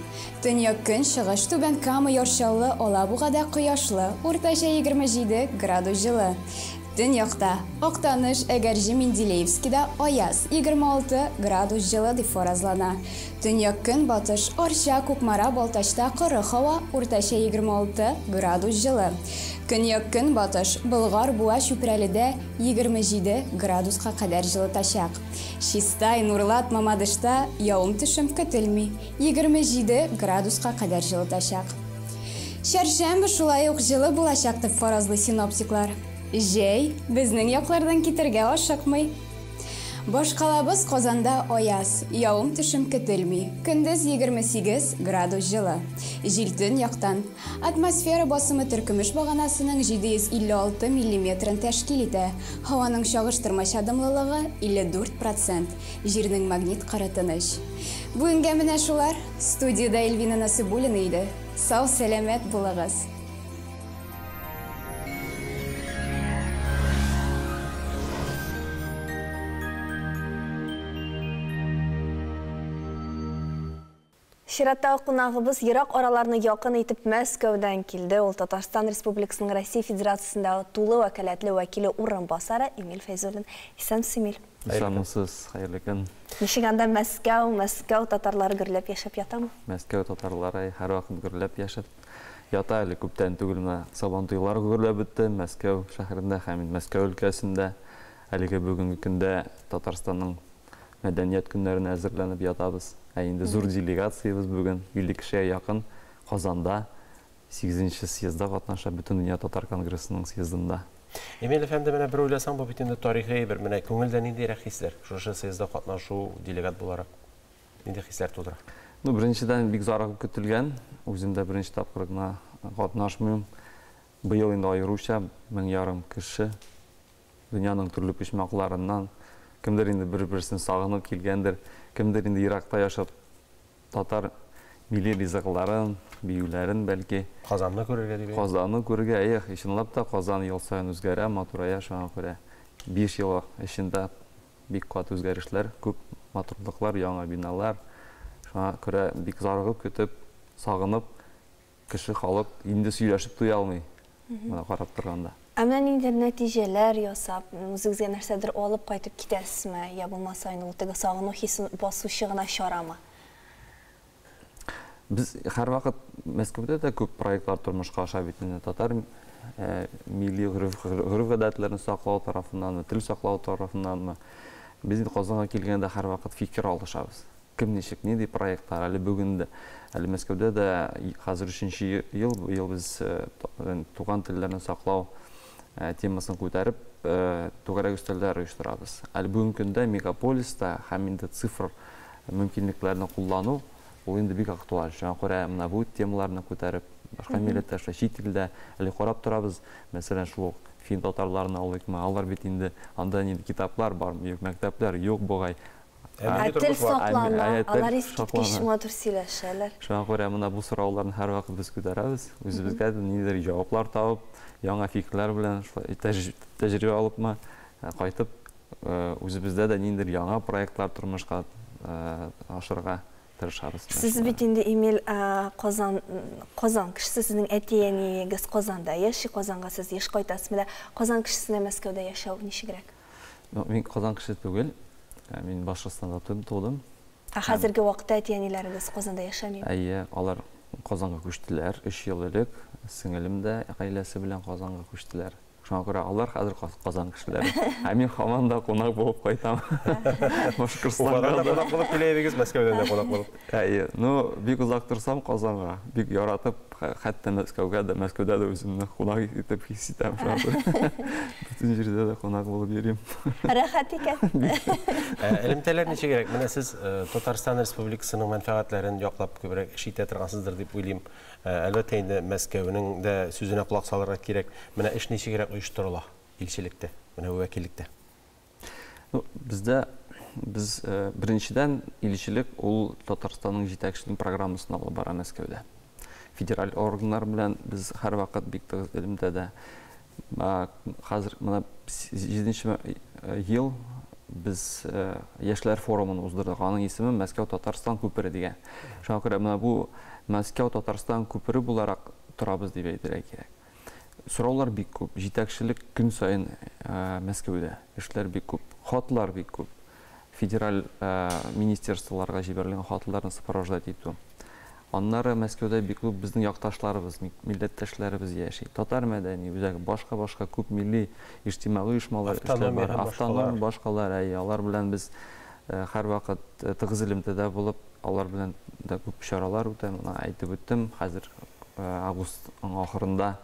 Төньяк-көнчыгыш, Түбән Кама, Яр Чаллы, Алабугада кояшлы, уртача 27 градус җылы. Төньякта, Актаныш, Әгерҗе, Менделеевскида аяз, 26 градус җылы дип фаразлана. Төньяк-көнбатыш, Арча, Кукмара, Балтачта коры һава, уртача 26 градус җылы. Көньяк-көнбатыш, Болгар, Буа, Чүпрәледә 27 градуска кадәр җылытачак. Чистай, Нурлат, Мамадышта явым-төшем көтелми, 27 градуска кадәр җылытачак. Чәршәмбе шулай ук җылы булачак дип фаразлый синоптиклар. Җәй безнең яклардан китәргә ашыкмый. Башкалабыз Казанда аяз, явым-төшем көтелми. Көндез 28 градус җылы. Җил төньяктан. Атмосфера басымы теркөмеш баганасының 756 миллиметрын тәшкил итә. Һаваның чагыштырмача дымлылыгы 54 процент. Җирнең магнит кыры тыныч. Бүгенгә менә шулар. Студиядә Эльвина Насыйбуллина иде. Сау-сәламәт булыгыз! Чираттагы кунагыбыз ерак араларны якын итеп Мәскәүдән килде. Ул Татарстан Республикасының Россия Федерациясендәге тулы вәкаләтле вәкиле урынбасары Эмиль Фәйзуллин. Исәнмесез, Эмиль. Исәнмесез, хәерле көн. Ничек анда Мәскәү, Мәскәү татарлары гөрләп яшәп ятамы? Мәскәү татарлары һәрвакыт гөрләп яшәп ята. Әле күптән түгел менә Сабантуйлар гөрләп бетте Мәскәү шәһәрендә һәм Мәскәү өлкәсендә. Әлеге бүгенге көндә Татарстанның мәдәният көннәренә әзерләнеп ятабыз. Ә инде зур делегациябез бүген 50 кешегә якын Казанда 8нче съездда катнаша, Бөтендөнья татар конгрессының съездында. Эмиль әфәнде, менә бер уйласаң, бу бит инде тарихи әйбер. Менә күңелдә ниндирәк хисләр? Шушы съездда катнашу, делегат буларак нинди хисләр тудыра? Ну, беренчедән бик зарыгып көтелгән. Үзем дә беренче тапкыр гына катнашмыйм. Быел инде аеруча 1500 кеше дөньяның төрле почмакларыннан, кемдер инде бер-берсен сагынып килгәндер, кемдер инде еракта яшәп татар милли ризыкларын, биюләрен бәлки. Казанны күрергә дип. Казанны күрергә, әйе, чынлап та Казан ел саен үзгәрә, матурая, шуңа күрә 5 ел эчендә Бик каты үзгәрешләр, күп матурлыклар, яңа биналар. Шуңа күрә бик зарыгып көтеп, сагынып, кеше, халык инде сөйләшеп туя алмый, менә карап торганда. Ә менә ниндидер нәтиҗәләр ясап, үзегезгә нәрсәдер алып кайтып китәсезме, я булмаса инде ул теге сагыну хисен басучы гына чарамы? Без һәрвакыт Мәскәүдә дә күп проектлар тормышка аша бит инде. Татар милли гореф-гадәтләрен саклау тарафыннанмы, тел саклау тарафыннанмы. Без инде Казанга килгәндә һәрвакыт фикер алышабыз. Кем ничек, нинди проектлар, әле бүген дә, әле Мәскәүдә дә хәзер өченче ел, быел без туган телләрне саклау темасын күтәреп, түгәрәк өстәлләр оештырабыз. Әле бүгенге көндә мегаполиста һәм инде цифр мөмкинлекләрне куллану, ул инде бик актуаль. Шуңа күрә менә бу темаларны күтәреп, башка милләттәшләр, чит илдә әле карап торабыз, мәсәлән, шул ук фин татарларны алыйкмы, алар бит инде анда нинди китаплар бар, юк, мәктәпләр юк бугай. Ә тел саклана, алар искиткеч матур сөйләшәләр. Шуңа күрә менә бу сорауларны һәрвакыт без күтәрәбез, үзебезгә дә ниндидер җаваплар табып, яңа фикерләр белән шулай тәҗрибә алыпмы, кайтып, үзебездә дә ниндидер яңа проектлар тормышка ашырырга тырышабыз. Сез бит инде, Эмиль, Казан, Казан кешесе, сезнең әти-әниегез Казанда яши, Казанга сез еш кайтасыз. Менә Казан кешесенә Мәскәүдә яшәү ничегрәк? Мин Казан кешесе түгел. Мин Башкортстанда тудым. Ә хәзерге вакытта әти-әниләрегез Казанда яшәмиме? Әйе, алар Казанга күчтеләр 3 ел элек. Сеңелем дә гаиләсе белән Казанга күчтеләр. Шуңа күрә алар хәзер Казан кешеләре. Ә мин һаман да кунак булып кайтам. Башкортстанга. Уфадан да кунак булып килә идегез, Мәскәүдән дә кунак булып. Әйе, ну бик озак торсам Казанга, бик яратып, хәтта Мәскәүгә дә, Мәскәүдә дә үземне кунак итеп хис итәм. Шуңа күрә бөтен җирдә дә кунак булып йөрим. Рәхәт икән. Элемтәләр ничегрәк? Менә сез Татарстан Республикасының мәнфәгатьләрен яклап күбрәк эш итә торгансыздыр дип уйлыйм. Әлбәттә инде Мәскәүнең дә сүзенә колак салырга кирәк. Менә эш ничегрәк оештырыла илчелектә, менә бу вәкиллектә? Ну, бездә без беренчедән илчелек ул Татарстанның җитәкчелек программасын алып бара Мәскәүдә. Федераль органнар белән без һәрвакыт бик тыгыз элемтәдә. Хәзер менә 7 ел без яшьләр форумын уздырдык. Аның исеме Мәскәү Татарстан күпере дигән. Шуңа күрә менә бу Мәскәү Татарстан күпере буларак торабыз дип әйтергә кирәк. Сораулар бик күп, җитәкчелек көн саен Мәскәүдә, эшләр бик күп, хатлар бик күп. Федераль министерстволарга җибәрелгән хатларны сопровождать итү. Аннары Мәскәүдә бик күп безнең якташларыбыз, милләттәшләребез яши. Татар мәдәни үзәге, башка-башка күп милли иҗтимагый оешмалар эшләп бара. Автономия башкалар, әйе, алар белән без һәрвакыт тыгыз элемтәдә булып, алар белән дә күп чаралар үтә. Моны әйтеп үттем. Хәзер августның ахырында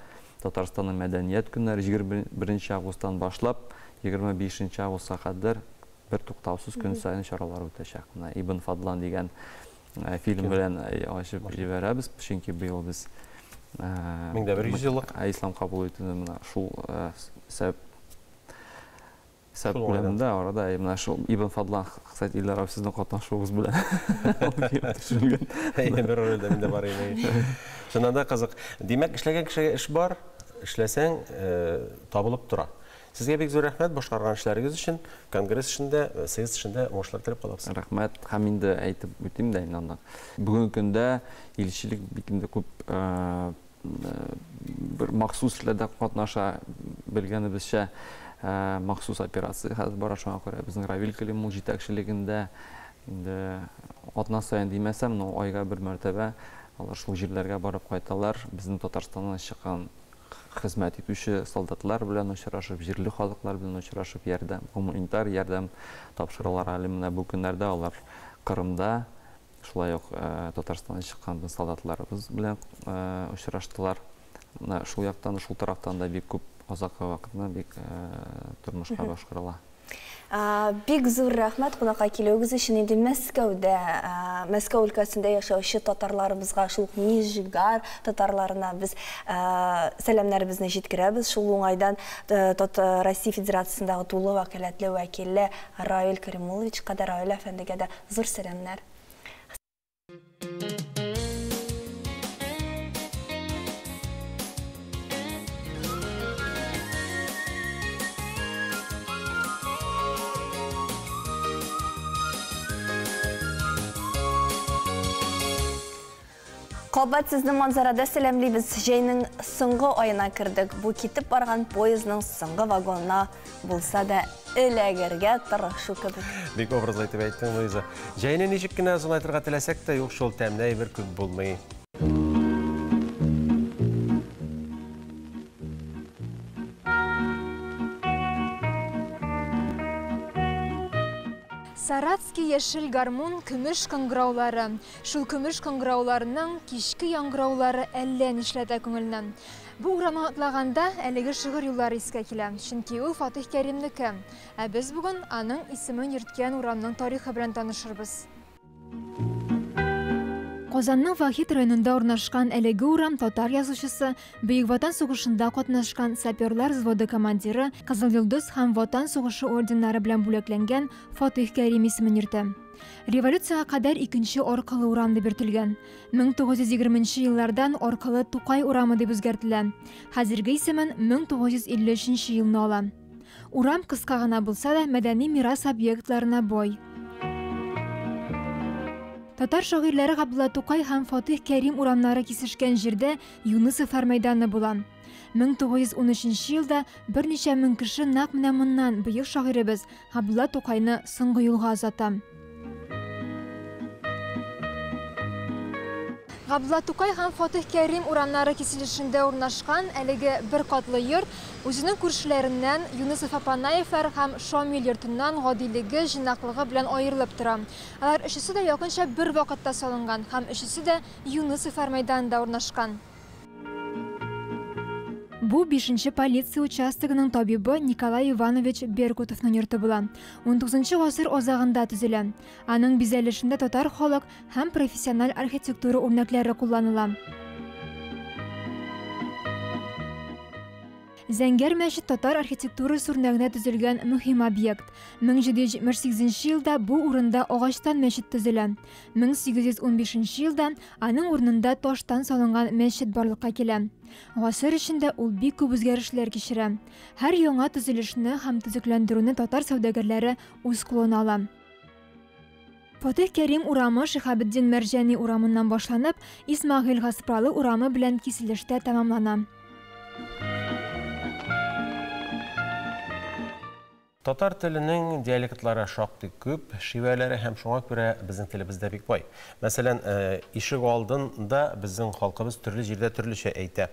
Татарстанның мәдәният көннәре 21 августтан башлап 25 августка кадәр бер туктаусыз көн саен чаралар үтәчәк. Менә Ибн Фадлан дигән фильм белән ачып җибәрәбез, чөнки быел без 1100 еллык ислам кабул итүне менә шул сәбәп күләмендә арада менә шул Ибн Фадлан, кстати, Илдар абый, сезнең катнашуыгыз белән төшерелгән. Әйе, бер рольдә мин дә бар идем. Чыннан да кызык. Димәк, эшләгән кешегә эш бар, эшләсәң, табылып тора. Сезгә бик зур рәхмәт башкарган эшләрегез өчен, конгресс эшендә, съезд эшендә уңышлар теләп калабыз. Рәхмәт. Һәм инде әйтеп үтим дә инде анда. Бүгенге көндә илчелек бик инде күп бер махсус эшләрдә катнаша, белгәнебезчә, махсус операция хәзер бара, шуңа күрә безнең Равил Кәлимул җитәкчелегендә инде атна саен димәсәм, но айга бер мәртәбә алар шул җирләргә барып кайталар. Безнең Татарстаннан чыккан хезмәт итүче солдатлар белән очрашып, җирле халыклар белән очрашып, ярдәм, гуманитар ярдәм тапшыралар. Әле менә бу көннәрдә алар Кырымда, шулай ук Татарстаннан чыккан безнең солдатларыбыз белән очраштылар. Менә шул яктан, шул тарафтан да бик күп азакы вакытны бик тормышка башкарыла. Бик зур рәхмәт кунакка килүегез өчен. Инде Мәскәүдә, Мәскәү өлкәсендә яшәүче татарларыбызга, шул ук Нижгар татарларына без сәламнәребезне җиткерәбез. Шул уңайдан Россия Федерациясендәге тулы вәкаләтле вәкиле Равил Каримулловичка да, Равил әфәндегә дә зур сәламнәр. Кабат сезне Манзарада сәламлибез. Җәйнең соңгы аена кердек. Бу китеп барган поездның соңгы вагонына булса да эләгергә тырышу кебек. Бик образлы итеп әйттең, Луиза. Җәйне ничек кенә озынайтырга теләсәк тә, юк шул тәмле әйбер күп булмый. Саратский яшел гармун көмеш кыңгыраулары. Шул көмеш кыңгырауларның кичке яңгыраулары әллә нишләтә күңелне. Бу урамны атлаганда әлеге шигырь юллары искә килә. Чөнки ул Фатих Кәримнеке. Ә без бүген аның исемен йөрткән урамның тарихы белән танышырбыз. Казанның Вахит районында урнашкан әлеге урам татар язучысы, Бөек Ватан сугышында катнашкан саперлар взводы командиры, Кызыл Йолдыз һәм Ватан сугышы орденнары белән бүләкләнгән Фатих Кәрим исемен йөртә. Революциягә кадәр икенче Аркылы урам дип йөртелгән. 1920 еллардан Аркылы Тукай урамы дип үзгәртелә. Хәзерге исемен 1953 елны ала. Урам кыска гына булса да, мәдәни мирас объектларына бай. Татар шагыйрьләре Габдулла Тукай һәм Фатих Кәрим урамнары кисешкән җирдә Юнысовлар мәйданы була. 1913 елда берничә мең кеше нәкъ менә моннан бөек шагыйребез Габдулла Тукайны соңгы юлга озата. Габдулла Тукай һәм Фатих Кәрим урамнары киселешендә урнашкан әлеге бер катлы йорт үзенең күршеләреннән Юнысов Апанаевлар һәм Шамил йортыннан гадилеге, җыйнаклыгы белән аерылып тора. Алар өчесе дә якынча бер вакытта салынган һәм өчесе дә Юнысовлар мәйданында урнашкан. Бу 5-нче полиция участогының табибы Николай Иванович Беркутовның йорты була. 19 гасыр азагында төзелә. Аның бизәлешендә татар халык һәм профессиональ архитектура үрнәкләре кулланыла. Зәңгәр мәчет татар архитектурасы үрнәгенә төзелгән мөһим объект. 1778 елда бу урында агачтан мәчет төзелә. 1815 елда аның урынында таштан салынган мәчет барлыкка килә. Гасыр эчендә ул бик күп үзгәрешләр кичерә. Һәр яңа төзелешне һәм төзекләндерүне татар сәүдәгәрләре үз кулына ала. Фатих Кәрим урамы Шиһабетдин Мәрҗани урамыннан башланып, Исмәгыйль Гаспралы урамы белән киселештә тәмамлана. Татар теленең диалектлары шактый күп, шивәләре һәм шуңа күрә безнең телебез дә бик бай. Мәсәлән, ишек алдында безнең халкыбыз төрле җирдә төрлечә әйтә.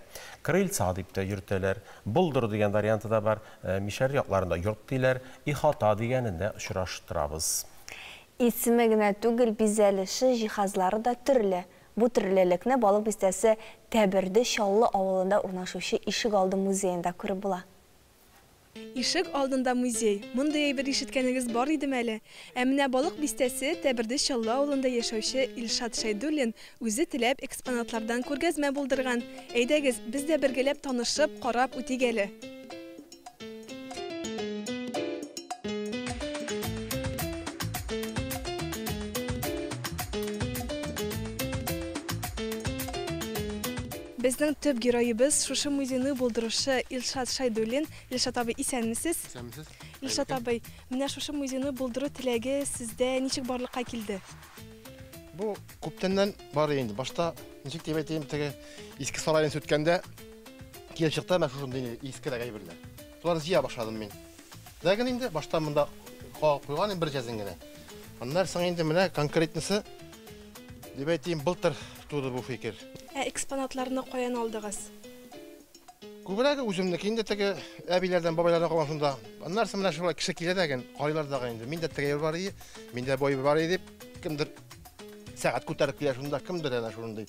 Крыльца дип тә йөртәләр, болдыр дигән варианты да бар, мишәр якларында йорт диләр, ихата дигәнен дә очраштырабыз. Исеме генә түгел, бизәлеше, җиһазлары да төрле. Бу төрлелекне Балык бистәсе Тәберде Чаллы авылында урнашучы ишек алды музеенда күреп була. Ишек алдында музей. Мондый әйбер ишеткәнегез бар идеме әле? Ә менә Балык бистәсе Тәберде Чаллы авылында яшәүче Илшат Шәйдуллин үзе теләп экспонатлардан күргәзмә булдырган. Әйдәгез, без дә бергәләп танышып, карап үтик әле. Безнең төп героебыз шушы музейны булдыручы Илшат Шәйдуллин. Илшат абый, исәнмесез? Исәнмесез. Илшат абый, менә шушы музейны булдыру теләге сездә ничек барлыкка килде? Бу күптәннән бар инде. Башта ничек дип әйтим, теге иске сарайны сүткәндә килеп чыкты менә шушындый искерәк әйберләр. Шуларны җыя башладым мин. Ләкин инде башта монда куйган инде бер җәзен генә. Аннан соң инде менә конкретнысы дип әйтим, былтыр туды бу фикер. Ә экспонатларны каян алдыгыз? Күбрәге үземнеке инде теге әбиләрдән, бабайлардан калган шунда. Аннан соң менә шулай кеше килә дә ген, карыйлар да инде. Миндә теге әйбер бар иде, миндә бу әйбер бар иде дип, кемдер сәгать күтәреп килә шунда, кемдер әнә шундый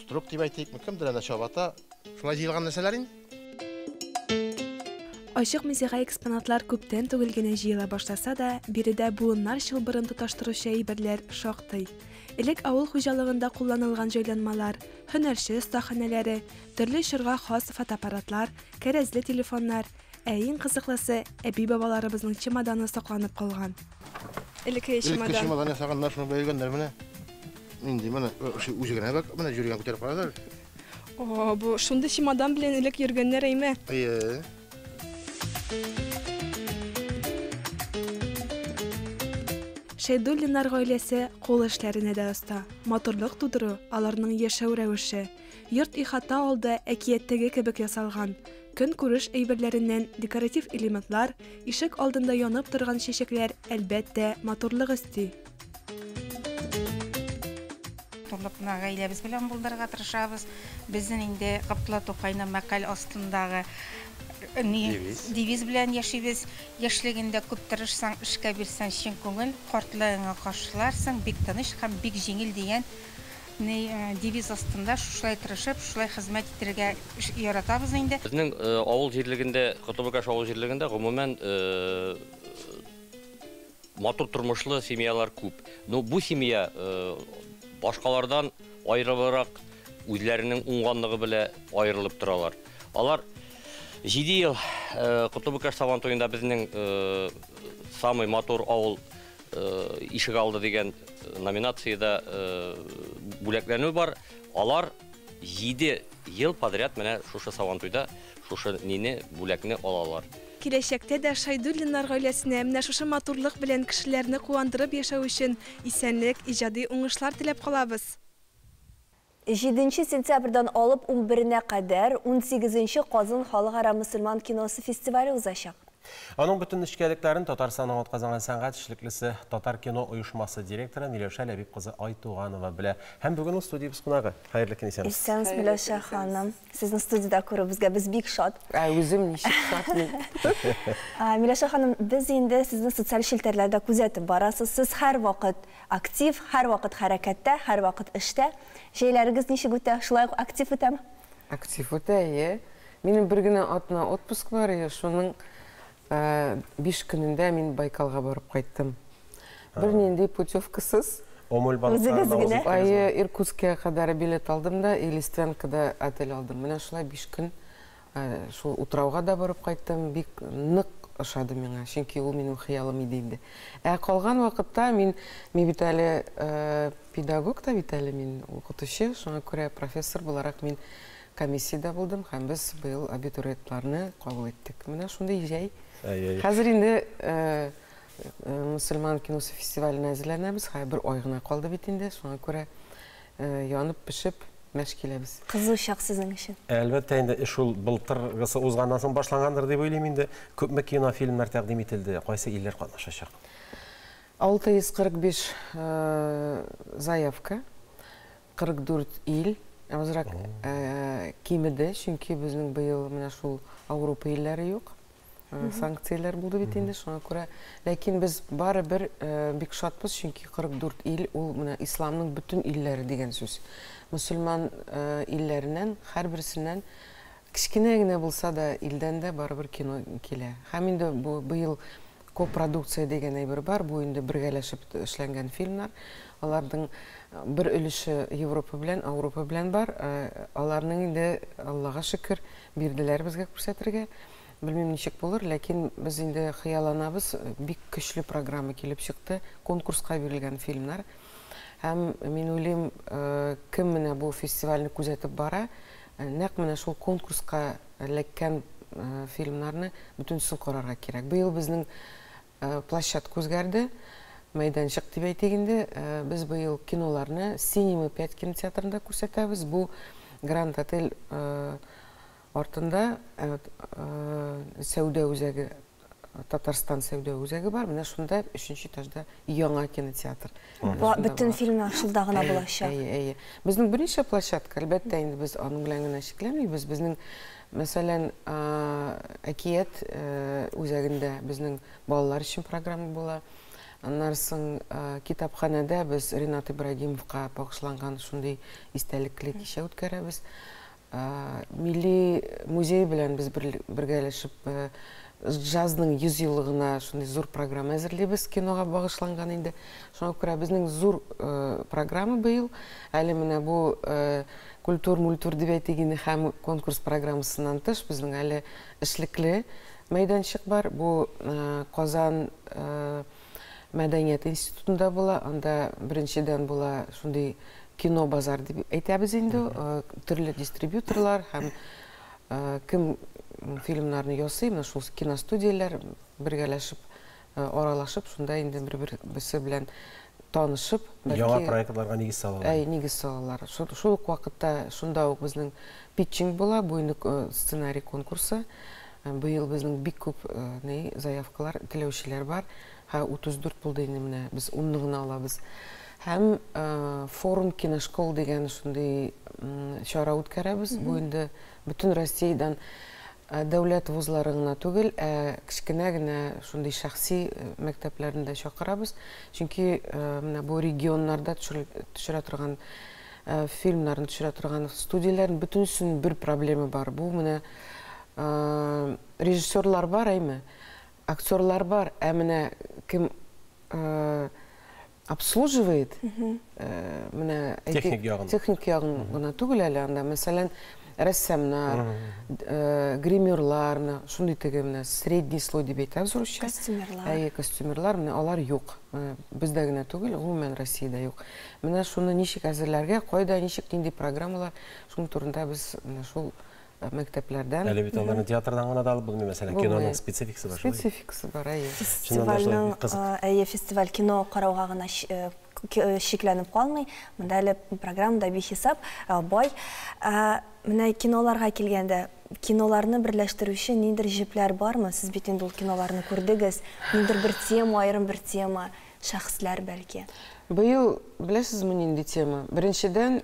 строк дип әйтикме, кемдер әнә чабата. Шулай җыелган нәрсәләр инде. Ачык музейга экспонатлар күптән түгел генә җыела башласа да, биредә буыннар чылбырын тоташтыручы әйберләр шактый. Элек авыл хуҗалыгында кулланылган җайланмалар, һөнәрче остаханәләре, төрле чорга хас фотоаппаратлар, кәрәзле телефоннар, ә иң кызыклысы, әби-бабаларыбызның чемоданы сакланып калган. Элекке Элекке чемодан. чемодан ясаганнар, шуны бәйләгәннәр менә. Нинди менә, шул үзе генә бак, менә җүргән күтәреп карадылар. О, бу шундый чемодан белән элек йөргәннәр әйме? Әйе. Шәйдуллиннар гаиләсе кул эшләренә дә оста. Матурлык тудыру, аларның яшәү рәвеше. Йорт-ихата алды әкияттәге кебек ясалган. Көнкүреш әйберләреннән декоратив элементлар, ишек алдында янып торган чәчәкләр, әлбәттә, матурлык өсти. Матурлыкны гаиләбез белән булдырырга тырышабыз. Безнең инде Габдулла Тукайның мәкаль астындагы ни девиз белән яшибез. Яшьлегеңдә күп тырышсаң, эшкә бирсәң чын күңел, картлыгыңа каршыларсың бик тыныч һәм бик җиңел дигән ни девиз астында шушылай тырышып, шулай хезмәт итәргә яратабыз инде. Безнең авыл җирлегендә, Котлы-Бөкәш авыл җирлегендә, гомумән, матур тормышлы семьялар күп. Ну, бу семья башкалардан аерылырак, үзләренең уңганлыгы белә аерылып торалар. Алар 7 ел Котлы-Бөкәш Сабантуенда безнең самый матур авыл ишегалды дигән номинациядә бүләкләнү бар. Алар 7 ел подряд менә шушы Сабантуйда шушы нине бүләкне алалар. Киләчәктә дә Шайдуллиннар гаиләсенә менә шушы матурлык белән кешеләрне куандырып яшәү өчен исәнлек, иҗади уңышлар теләп калабыз. Җиденче сентябрьдән алып унберенә кадәр унсигезенче Казан халыкара мөселман киносы фестивале узачак. Аның бөтен нечкәлекләрен Татарстанның атказанган сәнгать эшлеклесе, Татар кино оешмасы директоры Миләүшә Ләбиб кызы Айтуганова белә. Һәм бүген ул студиябез кунагы. Хәерле көн, исәнмесез. Исәнмесез, Миләүшә ханым. Сезне студиядә күрүебезгә без бик шат. Ә үзем ничек шат мин. Миләүшә ханым, без инде сезне социаль челтәрләрдә күзәтеп барасыз. Сез һәрвакыт актив, һәрвакыт хәрәкәттә, һәрвакыт эштә. Җәйләрегез ничек үтә? Шулай ук актив үтәме? Актив үтә, әйе. Минем бер генә атна отпуск бар иде, шуның 5 көнендә мин Байкалга барып кайттым. Бернинди путевкасыз. Омуль балыкларын Үзегез генә? Әйе, Иркутскига кадәр билет алдым да, и Листвянкада отель алдым. Менә шулай 5 көн шул утрауга да барып кайттым. Бик нык ошады миңа, чөнки ул минем хыялым иде инде. Ә калган вакытта мин, мин бит әле педагог та бит әле мин, укытучы, шуңа күрә профессор буларак мин комиссиядә булдым һәм без быел абитуриентларны кабул иттек. Менә шундый җәй. Хәзер инде мөселман киносы фестиваленә әзерләнәбез. Хәзер бер ай гына калды бит инде, шуңа күрә янып пешеп мәш киләбез. Кызу чак сезнең өчен. Әлбәттә инде, эш ул былтыргысы узганнан соң башлангандыр дип уйлыйм инде. Күпме кинофильмнар тәкъдим ителде, кайсы илләр катнашачак? 645 заявка, 44 ил, азрак кимеде, чөнки безнең быел менә шул Ауропа илләре юк. Санкцияләр булды бит инде, шуңа күрә. Ләкин без барыбер бик шатбыз, чөнки 44 ил ул менә исламның бөтен илләре дигән сүз. Мөселман илләреннән һәрберсеннән кечкенә генә булса да илдән дә барыбер кино килә. Һәм инде бу быел копродукция дигән әйбер бар, бу инде бергәләшеп эшләнгән фильмнар. Аларның бер өлеше Европа белән, Ауропа белән бар. Аларның инде, Аллага шөкер, бирделәр безгә күрсәтергә. Белмим ничек булыр, ләкин без инде хыялланабыз, бик көчле программа килеп чыкты, конкурска бирелгән фильмнар. Һәм мин уйлыйм, кем менә бу фестивальне күзәтеп бара, нәкъ менә шул конкурска эләккән фильмнарны бөтенесен карарга кирәк. Быел безнең площадка үзгәрде, мәйданчык дип әйтик инде. Без быел киноларны Cinema 5 кинотеатрында күрсәтәбез. Бу Гранд Отель артында сәүдә үзәге, Татарстан сәүдә үзәге бар. Менә шунда өченче этажда яңа кинотеатр. Бөтен фильмнар шунда гына булачак. Әйе, әйе. Безнең берничә площадка, әлбәттә, инде без аның белән генә чикләнмибез. Безнең, мәсәлән, Әкият үзәгендә безнең балалар өчен программа була. Аннан соң китапханәдә без Ренат Ибрагимовка багышланган шундый истәлекле кичә үткәрәбез. Милли музей белән без бергәләшеп джазның 100 еллыгына шундый зур программа әзерлибез, кинога багышланган инде. Шуңа күрә безнең зур программа быел. Әле менә бу культур-мультур дип әйтик инде һәм конкурс программасыннан тыш безнең әле эшлекле мәйданчык бар. Бу Казан мәдәният институтында була. Анда беренчедән була шундый кино базар дип әйтәбез инде, төрле дистрибьюторлар һәм кем фильмнарны ясый, менә шул киностудияләр бергәләшеп аралашып, шунда инде бер-берсе белән танышып, Яңа проектларга нигез салалар. Әй, нигез салалар. Шул ук вакытта шунда ук безнең питчинг була, бу инде сценарий конкурсы. Быел безнең бик күп ни заявкалар, теләүчеләр бар. Һә 34 булды инде менә, без 10-ны гына алабыз. Һәм форум киношкол дигән шундый чара үткәрәбез. Бу инде бөтен Россиядән дәүләт вузлары гына түгел, ә кечкенә генә шундый шәхси мәктәпләрне дә чакырабыз. Чөнки менә бу регионнарда төшерә торган фильмнарны төшерә торган студияләрнең бөтенесенең бер проблема бар. Бу менә режиссерлар бар, әйме? Актерлар бар, ә менә кем обслуживает, менә техник ягын. Техник ягын гына түгел әле анда, мәсәлән, рәссамнар, гримерлар, менә шундый теге менә средний слой дип әйтәбез русча. Костюмерлар. Әйе, костюмерлар, менә алар юк. Бездә генә түгел, гомумән Россиядә юк. Менә шуны ничек әзерләргә, кайда, ничек, нинди программалар, шуның турында без менә шул мәктәпләрдән. Әле бит аларны театрдан гына да алып булмый, мәсәлән, киноның спецификасы бар. Спецификасы бар, әйе. Фестивальнең, әйе, фестиваль кино карауга гына чикләнеп калмый. Монда әле программа да бихисап бай. Менә киноларга килгәндә, киноларны берләштерүче ниндидер җепләр бармы? Сез бит инде ул киноларны күрдегез. Ниндидер бер тема, аерым бер тема, шәхесләр бәлки. Быел, беләсезме, нинди тема? Беренчедән,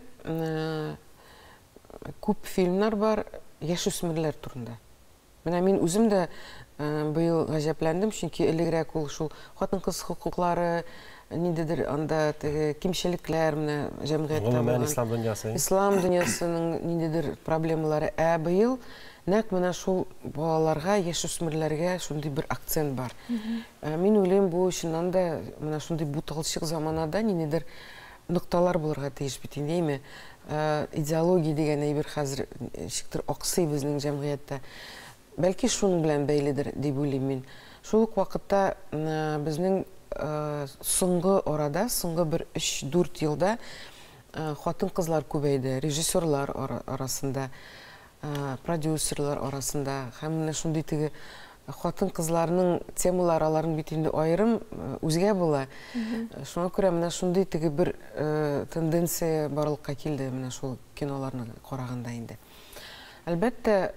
күп фильмнар бар яшүсмерләр турында. Менә мин үзем дә быел гаҗәпләндем, чөнки элегрәк ул шул хатын-кыз хокуклары, ниндидер анда теге кимчелекләр менә җәмгыятьтә булган. Ислам дөньясы. Ислам дөньясының ниндидер проблемалары. Ә быел нәкъ менә шул балаларга, яшүсмерләргә шундый бер акцент бар. Мин уйлыйм, бу чыннан да менә шундый буталчык заманада ниндидер нокталар булырга тиеш бит инде, әйме? Идеология дигән әйбер хәзер ничектер аксый безнең җәмгыятьтә. Бәлки шуның белән бәйледер дип уйлыйм мин. Шул ук вакытта безнең соңгы арада, соңгы бер 3-4 елда хатын-кызлар күбәйде, режиссерлар арасында, продюсерлар арасында һәм менә шундый теге хатын-кызларның темалары аларның бит инде аерым үзгә була. Шуңа күрә менә шундый теге бер тенденция барлыкка килде менә шул киноларны караганда инде. Әлбәттә,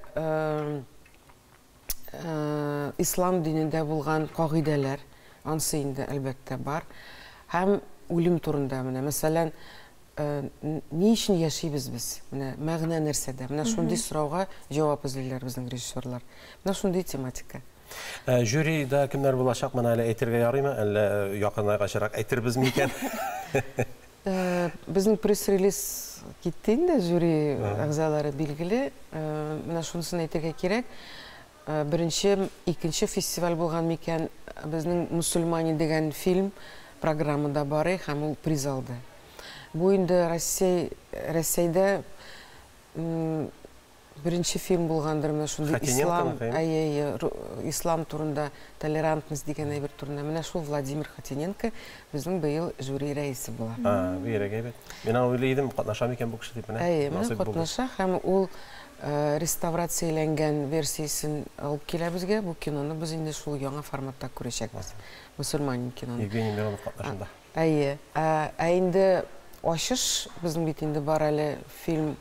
ислам динендә булган кагыйдәләр, ансы инде әлбәттә бар. Һәм үлем турында менә, мәсәлән, ни өчен яшибез без? Менә мәгънә нәрсәдә? Менә шундый сорауга җавап эзлиләр безнең режиссерлар. Менә шундый тематика. Жюрида кемнәр булачак, моны әле әйтергә ярыймы, әллә якынайгачрак әйтербез микән? Безнең пресс-релиз китте инде, жюри әгъзалары билгеле. Менә шунысын әйтергә кирәк. Беренче, икенче фестиваль булган микән, безнең Мусульмане дигән фильм программада бар һәм ул приз алды. Бу инде Россиядә беренче фильм булгандыр, менә шундый ислам, әйе, ислам турында, толерантность дигән әйбер турында. Менә шул Владимир Хотиненко безнең быел жюри рәисе була. Бигрәк әйбәт. Мин аны уйлый идем, катнаша микән бу кеше дип, менә. Әйе, менә катнаша һәм ул реставрацияләнгән версиясен алып килә безгә. Бу киноны без инде шул яңа форматта күрәчәкбез. Мусульманин киноны. Евгений Миронов катнашында. Әйе. Ә инде ачыш безнең бит инде бар әле фильм,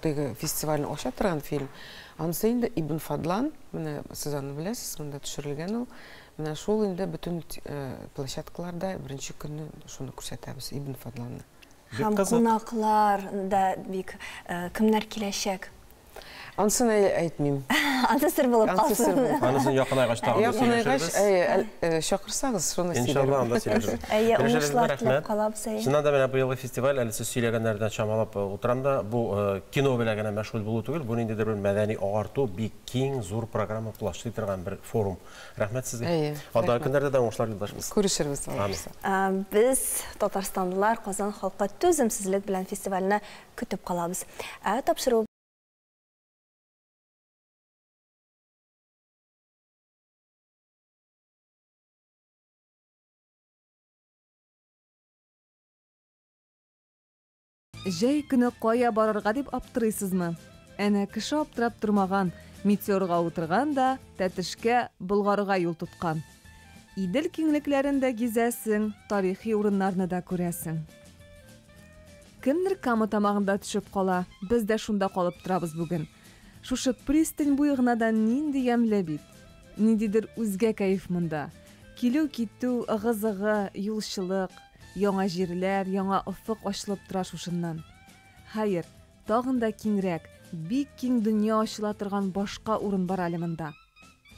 теге фестивальне ача торган фильм. Анысы инде Ибн Фадлан, менә сез аны беләсез, монда төшерелгән ул. Менә шул инде бөтен площадкаларда беренче көнне шуны күрсәтәбез, Ибн Фадланны. Һәм кунаклар да бик кемнәр киләчәк? Ансын әйтмим. Ансы сер булып калсын. Анысын якынайгач тагын сөйләшербез. Якынайгач, чакырсагыз, шуны сөйләрбез. Иншалла, анда сөйләшербез. Әйе, уңышлар теләп калабыз. Чыннан да менә быелгы фестиваль, әле сез сөйләгәннәрдән чамалап утырам да, бу кино белән генә мәшгуль булу түгел, бу ниндидер бер мәдәни агарту, бик киң, зур программа плачлый торган бер форум. Рәхмәт сезгә. Алдагы көннәрдә дә уңышлар юлдашбыз. Күрешербез. Без, татарстанлылар, Казан халкы түземсезлек белән фестивальне көтеп калабыз. Ә тапшыру Җәй көне кая барырга дип аптырыйсызмы? Әнә кеше аптырап тормаган, метеорга утырган да, Тәтешкә, Болгарга юл тоткан. Идел киңлекләрен дә гизәсең, тарихи урыннарны да күрәсең. Кемдер Кама тамагында төшеп кала, без дә шунда калып торабыз бүген. Шушы пристань буе гына да нинди ямьле бит. Ниндидер үзгә кәеф монда. Килү-китү, ыгы-зыгы, юлчылык, яңа җирләр, яңа офык ачылып тора шушыннан. Хәер, тагын да киңрәк, бик киң дөнья ачыла торган башка урын бар әле монда.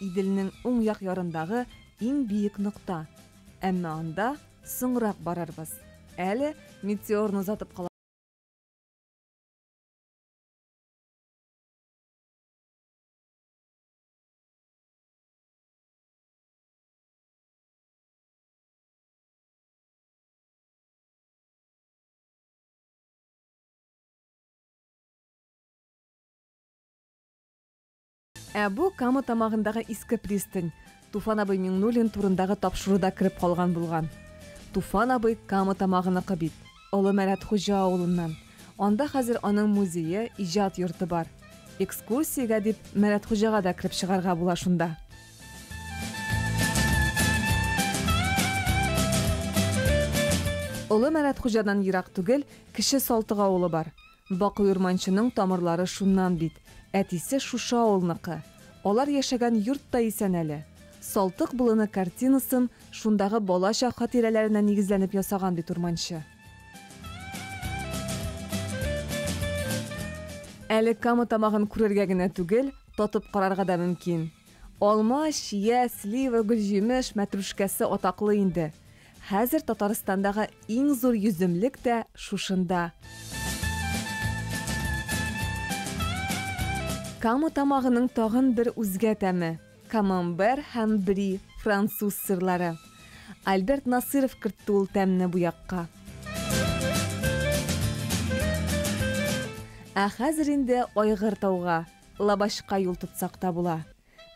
Иделнең уң як ярындагы иң биек нокта. Әмма анда соңрак барырбыз. Әле Метеорны озатып Ә бу Кама тамагындагы иске пристань. Туфан абый Миңнуллин турындагы тапшыруда кереп калган булган. Туфан абый Кама тамагыныкы бит. Олы Мәрәтхуҗа авылыннан. Анда хәзер аның музее, иҗат йорты бар. Экскурсиягә дип Мәрәтхуҗага да кереп чыгарга була шунда. Олы Мәрәтхуҗадан ерак түгел, Кече Салтык авылы бар. Бакый Урманчының тамырлары шуннан бит. Әтисе шушы авылныкы. Алар яшәгән йорт та исән әле. Салтык болыны картинасын шундагы балачак хатирәләренә нигезләнеп ясаган бит Урманчы. Әле Кама тамагын күрергә генә түгел, татып карарга да мөмкин. Алма, чия, слива, гөлҗимеш, мәтрүшкәсе атаклы инде. Хәзер Татарстандагы иң зур йөземлек тә шушында. Кама тамагының тагын бер үзгә тәме, камамбер һәм бри, француз сырлары. Альберт Насыров кертте ул тәмне бу якка. Ә хәзер инде Айгыр тауга, Лабашка юл тотсак та була.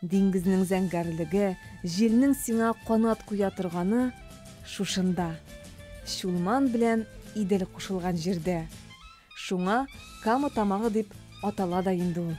Диңгезнең зәңгәрлеге, җилнең сиңа канат куя торганы шушында. Чулман белән Идел кушылган җирдә. Шуңа Кама тамагы дип атала да инде ул.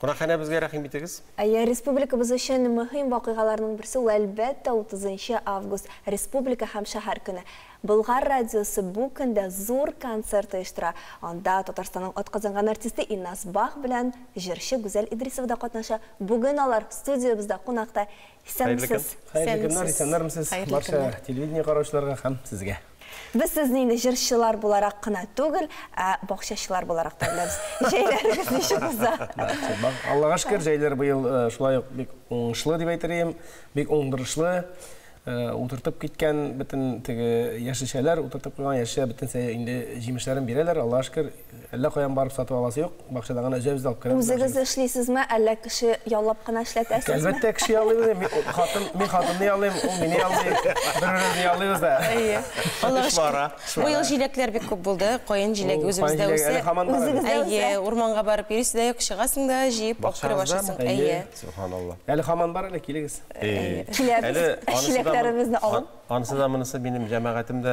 Кунакханәбезгә рәхим итегез. Әйе, республикабыз өчен мөһим вакыйгаларның берсе ул, әлбәттә, 30 нчы август, Республика һәм шәһәр көне. Болгар радиосы бу көндә зур концерт оештыра. Анда Татарстанның атказанган артисты Илназ Бах белән җырчы Гүзәл Идрисова да катнаша. Бүген алар студиябездә кунакта. Исәнмесез! Хәерле көннәр, исәннәрмесез, барча телевидение караучыларга һәм сезгә. Без сезне инде җырчылар буларак кына түгел, ә бакчачылар буларак та беләбез. Җәйләрегез ничек уза? Аллага шөкер, җәйләр быел шулай ук бик уңышлы дип әйтер идем, бик уңдырышлы. Утыртып киткән бөтен теге яшелчәләр, утыртып куйган яшелчә бөтен инде җимешләрен бирәләр, Аллага шөкер. Әллә каян барып сатып аласы юк, бакчадан гына өзәбез дә алып керәбез. Үзегез эшлисезме, әллә кеше яллап кына эшләтәсезме? Әлбәттә, кеше яллыйбыз. Мин хатын, мин хатынны яллыйм, ул мине яллый. Бер-беребезне яллыйбыз да. Әйе. Аллага шөкер. Быел җиләкләр бик күп булды. Каен җиләге үзебездә үсә. Үзегездә үсә. Әйе, урманга барып йөрисез дә юк, чыгасың да, җыеп алып кереп ашыйсың. Әйе. Сөбханалла. Әле һаман бар әле, килегез. Киләбез. Җиләкләребезне алып. Анысы да монысы минем җәмәгатем дә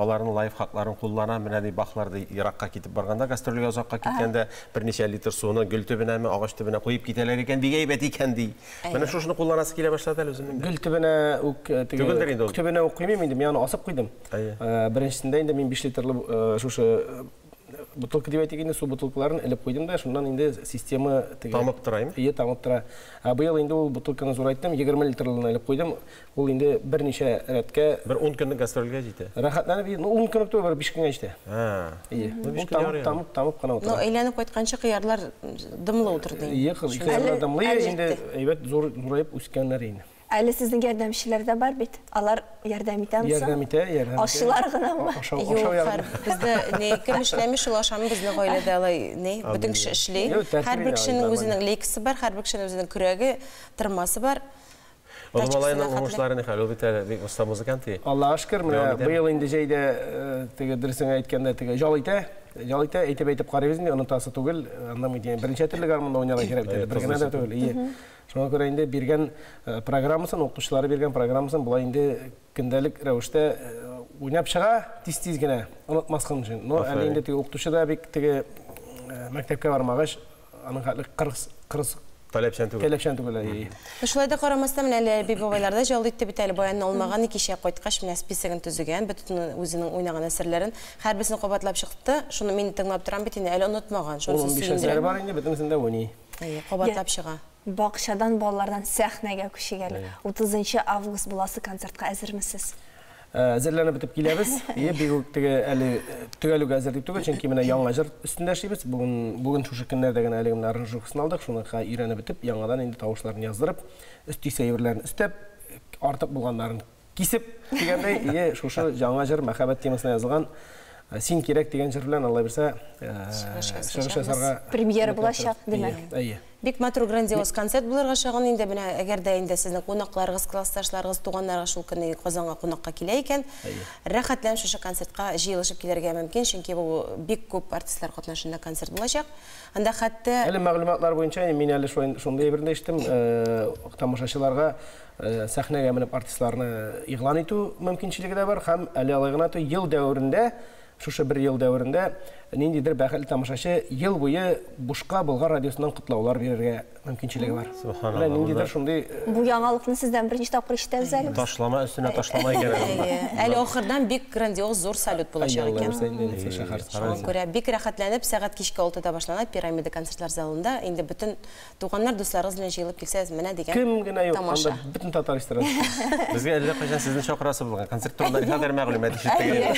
аларның лайфхакларын куллана. Менә ди бахлар ди еракка китеп барганда, гастрольгә озакка киткәндә берничә литр суны гөл төбенәме, агач төбенә куеп китәләр икән, бик әйбәт икән ди. Менә шушыны кулланасы килә башлады әле үземнең дә. Гөл төбенә үк теге Түгелдер инде ул. Төбенә үк куймыйм инде, мин аны асып куйдым. Беренчесендә инде мин 5 литрлы шушы бутылка дип әйтик инде, су бутылкаларын элеп куйдым да, шуннан инде система теге Тамып тора, әйме? Ие, тамып тора. Ә быел инде ул бутылканы зурайттым, 20 литрлыны элеп куйдым. Ул инде берничә рәткә Бер 10 көнлек гастрольгә җитә. Рәхәтләнеп, ну 10 көнлек түгел, бер 5 көнгә җитә. Ие. Ну, 5 көн ярый. Тамып, тамып кына утыра. Ну, әйләнеп кайтканчы кыярлар дымлы утырды инде. Ие, кыярлар дымлы, инде әйбәт зур зураеп үскәннәр инде. Әле сезнең ярдәмчеләр дә бар бит. Алар ярдәм итәме соң? Ярдәм итә, ярдәм итә. Ашыйлар гынамы? Юк, һәр бездә ни кем эшләми, шул ашамый, безнең гаиләдә алай ни, бөтен кеше эшли. Һәрбер кешенең үзенең лейкасы бар, һәрбер кешенең үзенең көрәге, тырмасы бар. Олы малайның уңышлары нихәл? Ул бит әле бик оста музыкант. Аллага шөкер, менә быел инде җәйдә теге дөресен әйткәндә теге ял итә. Ял итә, әйтеп-әйтеп карыйбыз инде, онытасы түгел. Аннан бит берничә төрле гармунда уйнарга кирәк бит әле, бер генә дә түгел. Ие. Шуңа күрә инде биргән программасын, укытучылары биргән программасын болай инде көндәлек рәвештә уйнап чыга, тиз-тиз генә, онытмасын өчен. Но әле инде теге укытучы да бик теге мәктәпкә бармагач, аның хәтле кырыс кырыс Таләпчән түгел. Таләпчән түгел, әйе. Шулай да карамастан, менә әле әби бабайлар да җал итте бит әле, баянны алмаган, кичә кайткач, менә списогын төзегән, бөтен үзенең уйнаган әсәрләрен, һәрберсен кабатлап чыкты. Шуны мин тыңлап торам бит инде, әле онытмаган. Шунысы 15 сөендерә. әсәре бар инде, бөтенесен дә уйный. Әйе, кабатлап чыга. Бакчадан, балалардан сәхнәгә күчик әле. 30 август буласы концертка әзермесез? Әзерләнеп бетеп киләбез. Ие, бик үк теге әле төгәл үк әзер дип түгел, чөнки менә яңа җыр өстендә эшлибез. Бүген бүген шушы көннәрдә генә әле менә аранжировкасын алдык, шуны өйрәнеп бетеп, яңадан инде тавышларын яздырып, өстисе әйберләрен өстәп, артык булганнарын кисеп дигәндәй, ие, шушы яңа җыр мәхәббәт темасына язылган Син кирәк дигән җыр белән, Алла бирсә, чыгыш ясарга Премьера булачак, димәк. Әйе. Бик матур грандиоз концерт булырга чагын инде менә әгәр дә инде сезнең кунакларыгыз, классташларыгыз, туганнарыгыз шул көнне Казанга кунакка килә икән, рәхәтләнеп шушы концертка җыелышып килергә мөмкин, чөнки бу бик күп артистлар катнашында концерт булачак. Анда хәтта Әле мәгълүматлар буенча мин әле шундый әйберне ишеттем, тамашачыларга сәхнәгә менеп артистларны игълан итү мөмкинчелеге дә бар һәм әле алай гына түгел, ел дәверендә, шушы бер ел дәверендә ниндидер бәхетле тамашачы ел буе бушка Болгар радиосыннан котлаулар бирергә мөмкинчелеге бар. Субханалла. Менә ниндидер шундый Бу яңалыкны сездән беренче тапкыр ишетәбез әле без. Ташлама өстенә ташлама икән әле монда. Әле ахырдан бик грандиоз зур салют булачак икән. Шуңа күрә бик рәхәтләнеп, сәгать кичке 6-да башлана Пирамида концертлар залында. Инде бөтен туганнар, дусларыгыз белән җыелып килсәгез, менә дигән Кем генә юк, тамаша. анда бөтен татар эстрадасы. Безгә әллә кайчан сезне чакырасы булган. Концерт турында никадәр мәгълүмат ишеттек инде.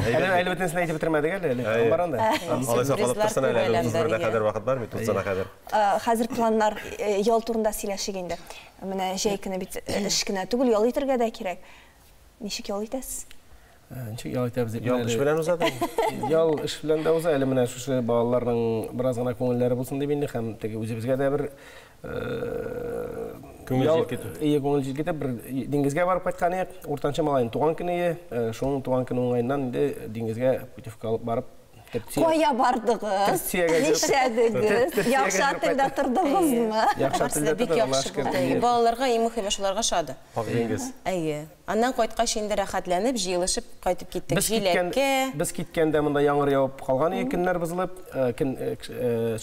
Әле әле бөтенесен әйтеп бетермәдек әле, әле бар анда. Алайса калып торсын әле, әле 31-дә кадәр вакыт бар бит, 30-на кадәр. Хәзер планнар, ял турында сөйләшик инде. Менә җәй көне бит эш кенә түгел, ял итәргә дә кирәк. Ничек ял итәсез? Ничек ял итәбез дип. Ял эш белән уза да. Ял эш белән дә уза, әле менә шушы балаларның бераз гына күңелләре булсын дип инде һәм теге үзебезгә дә бер күңел җилкетү. Ие, күңел җилкетеп бер диңгезгә барып кайткан идек. Уртанчы малайның туган көне ие, шуның туган көне уңаеннан инде диңгезгә путевка алып барып Кая бардыгыз? Нишләдегез? Яхшы отельдә тордыгызмы? Яхшы отельдә бик яхшы булды. Балаларга иң мөһиме шуларга ошады. Ак диңгез. Әйе. Аннан кайткач инде рәхәтләнеп, җыелышып кайтып киттек. Җиләккә. Без киткәндә монда яңгыр явып калган иде, көннәр бозылып, көн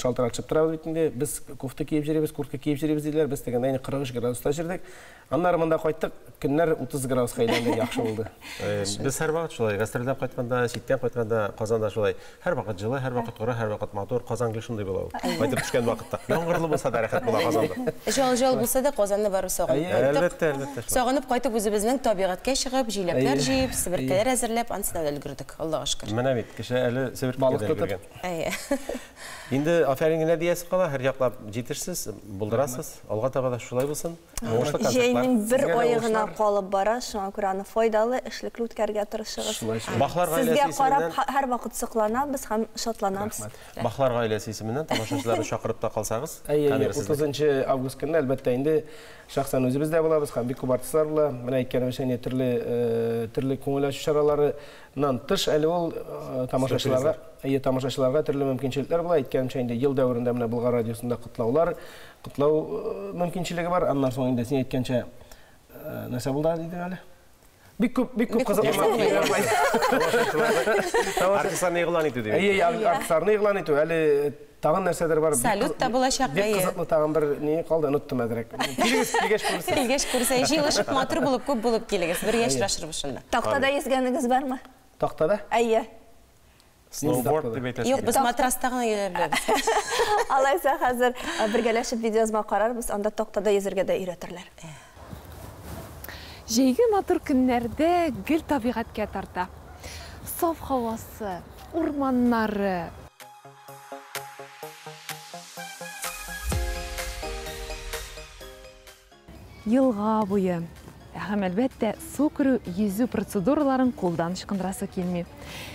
шалтыратышып торабыз бит инде. Без кофта киеп йөрибез, куртка киеп йөрибез диделәр. Без тегендә инде 43 градуста йөрдек. Аннары монда кайттык, көннәр 30 градуска әйләнде, яхшы булды. Без һәрвакыт шулай, гастрольдән кайтканда, читтән кайтканда, Казанда шулай. Һәрвакыт җылы, һәрвакыт коры, һәрвакыт матур. Казан гел шундый була ул. Кайтып төшкән вакытта. Яңгырлы булса да рәхәт була Казанда. Җал-җал булса да Казанны барып сагынып кайттык. Әлбәттә, әлбәттә. Сагынып кайтып үзебезнең табигатькә чыгып, җиләкләр җыеп, себеркеләр әзерләп, анысына да өлгердек. Аллага шөкер. Менә бит, кеше әле себеркегә дә өлгергән. Әйе. Инде афәрин генә диясе кала, һәр яклап җитешсез, булдырасыз. Алга таба да шулай булсын. Уңышлы концертлар. Җәйнең бер ае гына калып бара, шуңа күрә аны файдалы, эшлекле үткәрергә тырышыгыз. Бахлар гаиләсе Сезгә карап һәрвакыт сокланабыз һәм шатланабыз. Бахлар гаиләсе исеменнән тамашачыларны чакырып та калсагыз. Әйе, 30 август көнне әлбәттә инде шәхсән үзебез дә булабыз һәм бик күп артистлар була. Менә әйткәнемчә, инде төрле төрле күңел ачу чараларыннан тыш әле ул тамашачыларга, әйе, тамашачыларга төрле мөмкинчелекләр була. Әйткәнемчә, инде ел дәверендә менә Болгар радиосында котлаулар, котлау мөмкинчелеге бар. Аннан соң инде син әйткәнчә, нәрсә булды дидең әле? Бик күп, бик күп кызыклы Артистларны игълан итү дип. Әйе, артистларны игълан итү. Әле тагын нәрсәдер бар. Салют та булачак. Бик кызыклы тагын бер ни калды, оныттым әзрәк. Килегез, килгәч күрсә. Килгәч күрсә, җыелышып матур булып, күп булып килегез. Бергә очрашырбыз шунда. Тактада йөзгәнегез бармы? Тактада? Әйе. Сноуборд дип әйтәсең. Юк, без матраста гына йөзә беләбез. Алайса хәзер бергәләшеп видеоязма карарбыз, анда тактада йөзергә дә өйрәтерләр. Җәйге матур көннәрдә гел табигатькә тарта. Саф һавасы, урманнары. Елга буе. Һәм әлбәттә, су керү, йөзү процедураларын кулдан ычкындырасы килми.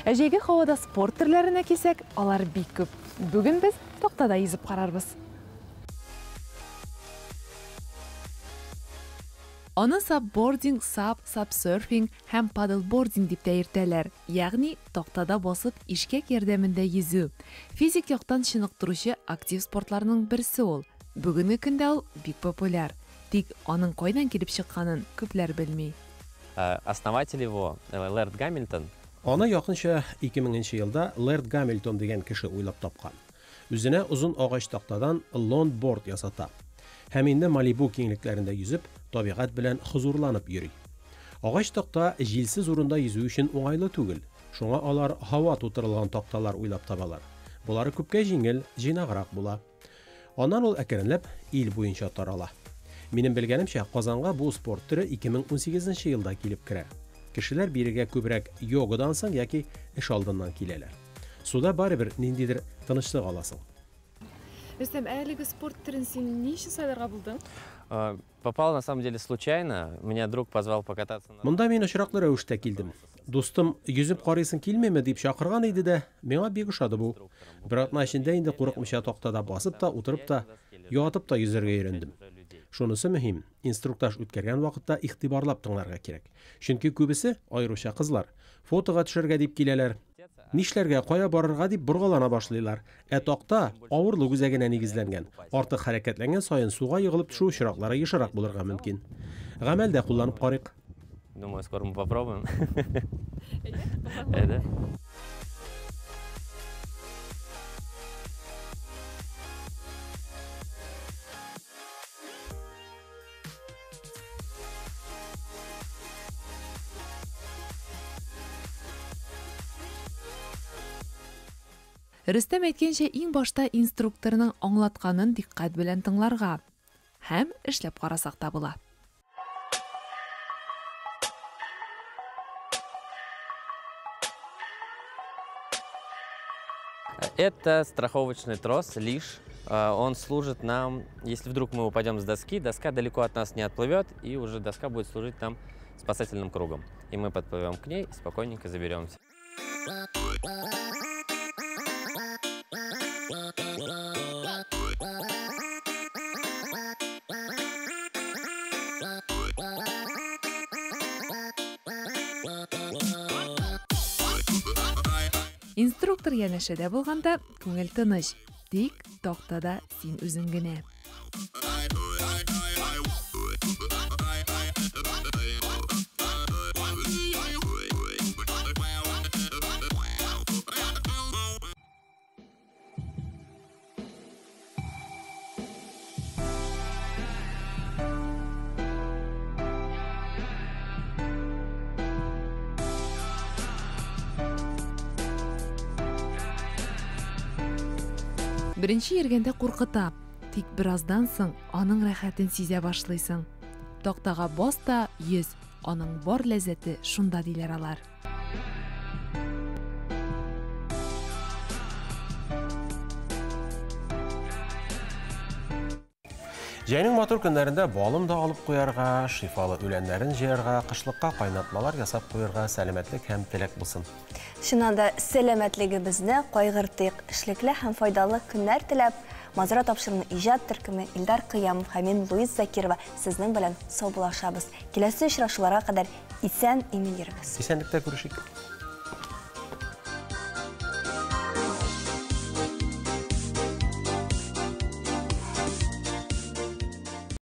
Ә җәйге һавада спорт төрләренә килсәк, алар бик күп. Бүген без тактада йөзеп карарбыз. Аны сапбординг, сап, сапсерфинг һәм падлбординг дип тә йөртәләр. Ягъни тактада басып ишкәк ярдәмендә йөзү. Физик яктан чыныктыручы актив спортларның берсе ул. Бүгенге көндә ул бик популяр. Тик аның кайдан килеп чыкканын күпләр белми. Основатель его Лэрд Гамильтон. Аны якынча 2000 елда Лэрд Гамильтон дигән кеше уйлап тапкан. Үзенә озын агач тактадан лонгборд ясата. Һәм инде Малибу киңлекләрендә йөзеп, табигать белән хозурланып йөри. Агач такта җилсез урында йөзү өчен уңайлы түгел. Шуңа алар һава тутырылган такталар уйлап табалар. Болары күпкә җиңел, җыйнаграк була. Аннан ул әкренләп ил буенча тарала. Минем белгәнемчә, Казанга бу спорт төре 2018 нче елда килеп керә. Кешеләр бирегә күбрәк йогадан соң яки эш алдыннан киләләр. Суда барыбер ниндидер тынычлык аласың. Рөстәм, ә әлеге спорт төрен син ни өчен сайларга булдың? Попал на самом деле случайно. Меня друг позвал покататься на... Монда мин очраклы рәвештә килдем. Дустым, йөзеп карыйсың килмиме, дип чакырган иде дә, миңа бик ошады бу. Бер атна эчендә инде курыкмыйча тактада басып та, утырып та, ятып та йөзәргә өйрәндем. Шунысы мөһим, инструктаж үткәргән вакытта игътибарлап тыңларга кирәк. Чөнки күбесе, аеруча кызлар, фотога төшәргә дип киләләр. Нишләргә, кая барырга дип боргалана башлыйлар. Ә такта авырлык үзәгенә нигезләнгән. Артык хәрәкәтләнгән саен суга егылып төшү очраклары ешрак булырга мөмкин. Гамәлдә кулланып карыйк. Думаю, скоро мы попробуем. Әйдә. Рөстәм әйткәнчә, иң башта инструкторның аңлатканын дикъкать белән тыңларга һәм эшләп карасак та була. Это страховочный трос, лиш. Он служит нам, если вдруг мы упадем с доски, доска далеко от нас не отплывет, и уже доска будет служить нам спасательным кругом. И мы подплывем к ней и спокойненько заберемся. Инструктор янәшәдә булганда күңел тыныч, тик тактада син үзең генә. Беренче йөргәндә куркыта, тик бераздан соң аның рәхәтен сизә башлыйсың. Тактага бас та йөз, аның бар ләззәте шунда диләр алар. Җәйнең матур көннәрендә балын да алып куярга, шифалы үләннәрен җыярга, кышлыкка кайнатмалар ясап куярга сәламәтлек һәм теләк булсын. Чыннан да сәламәтлегебезне кайгыртыйк, эшлекле һәм файдалы көннәр теләп, Манзара тапшыруының иҗат төркеме Илдар Кыямов һәм мин Луиз Закирова сезнең белән саубуллашабыз. Киләсе очрашуларга кадәр исән-имин йөрегез. Исәнлектә күрешик.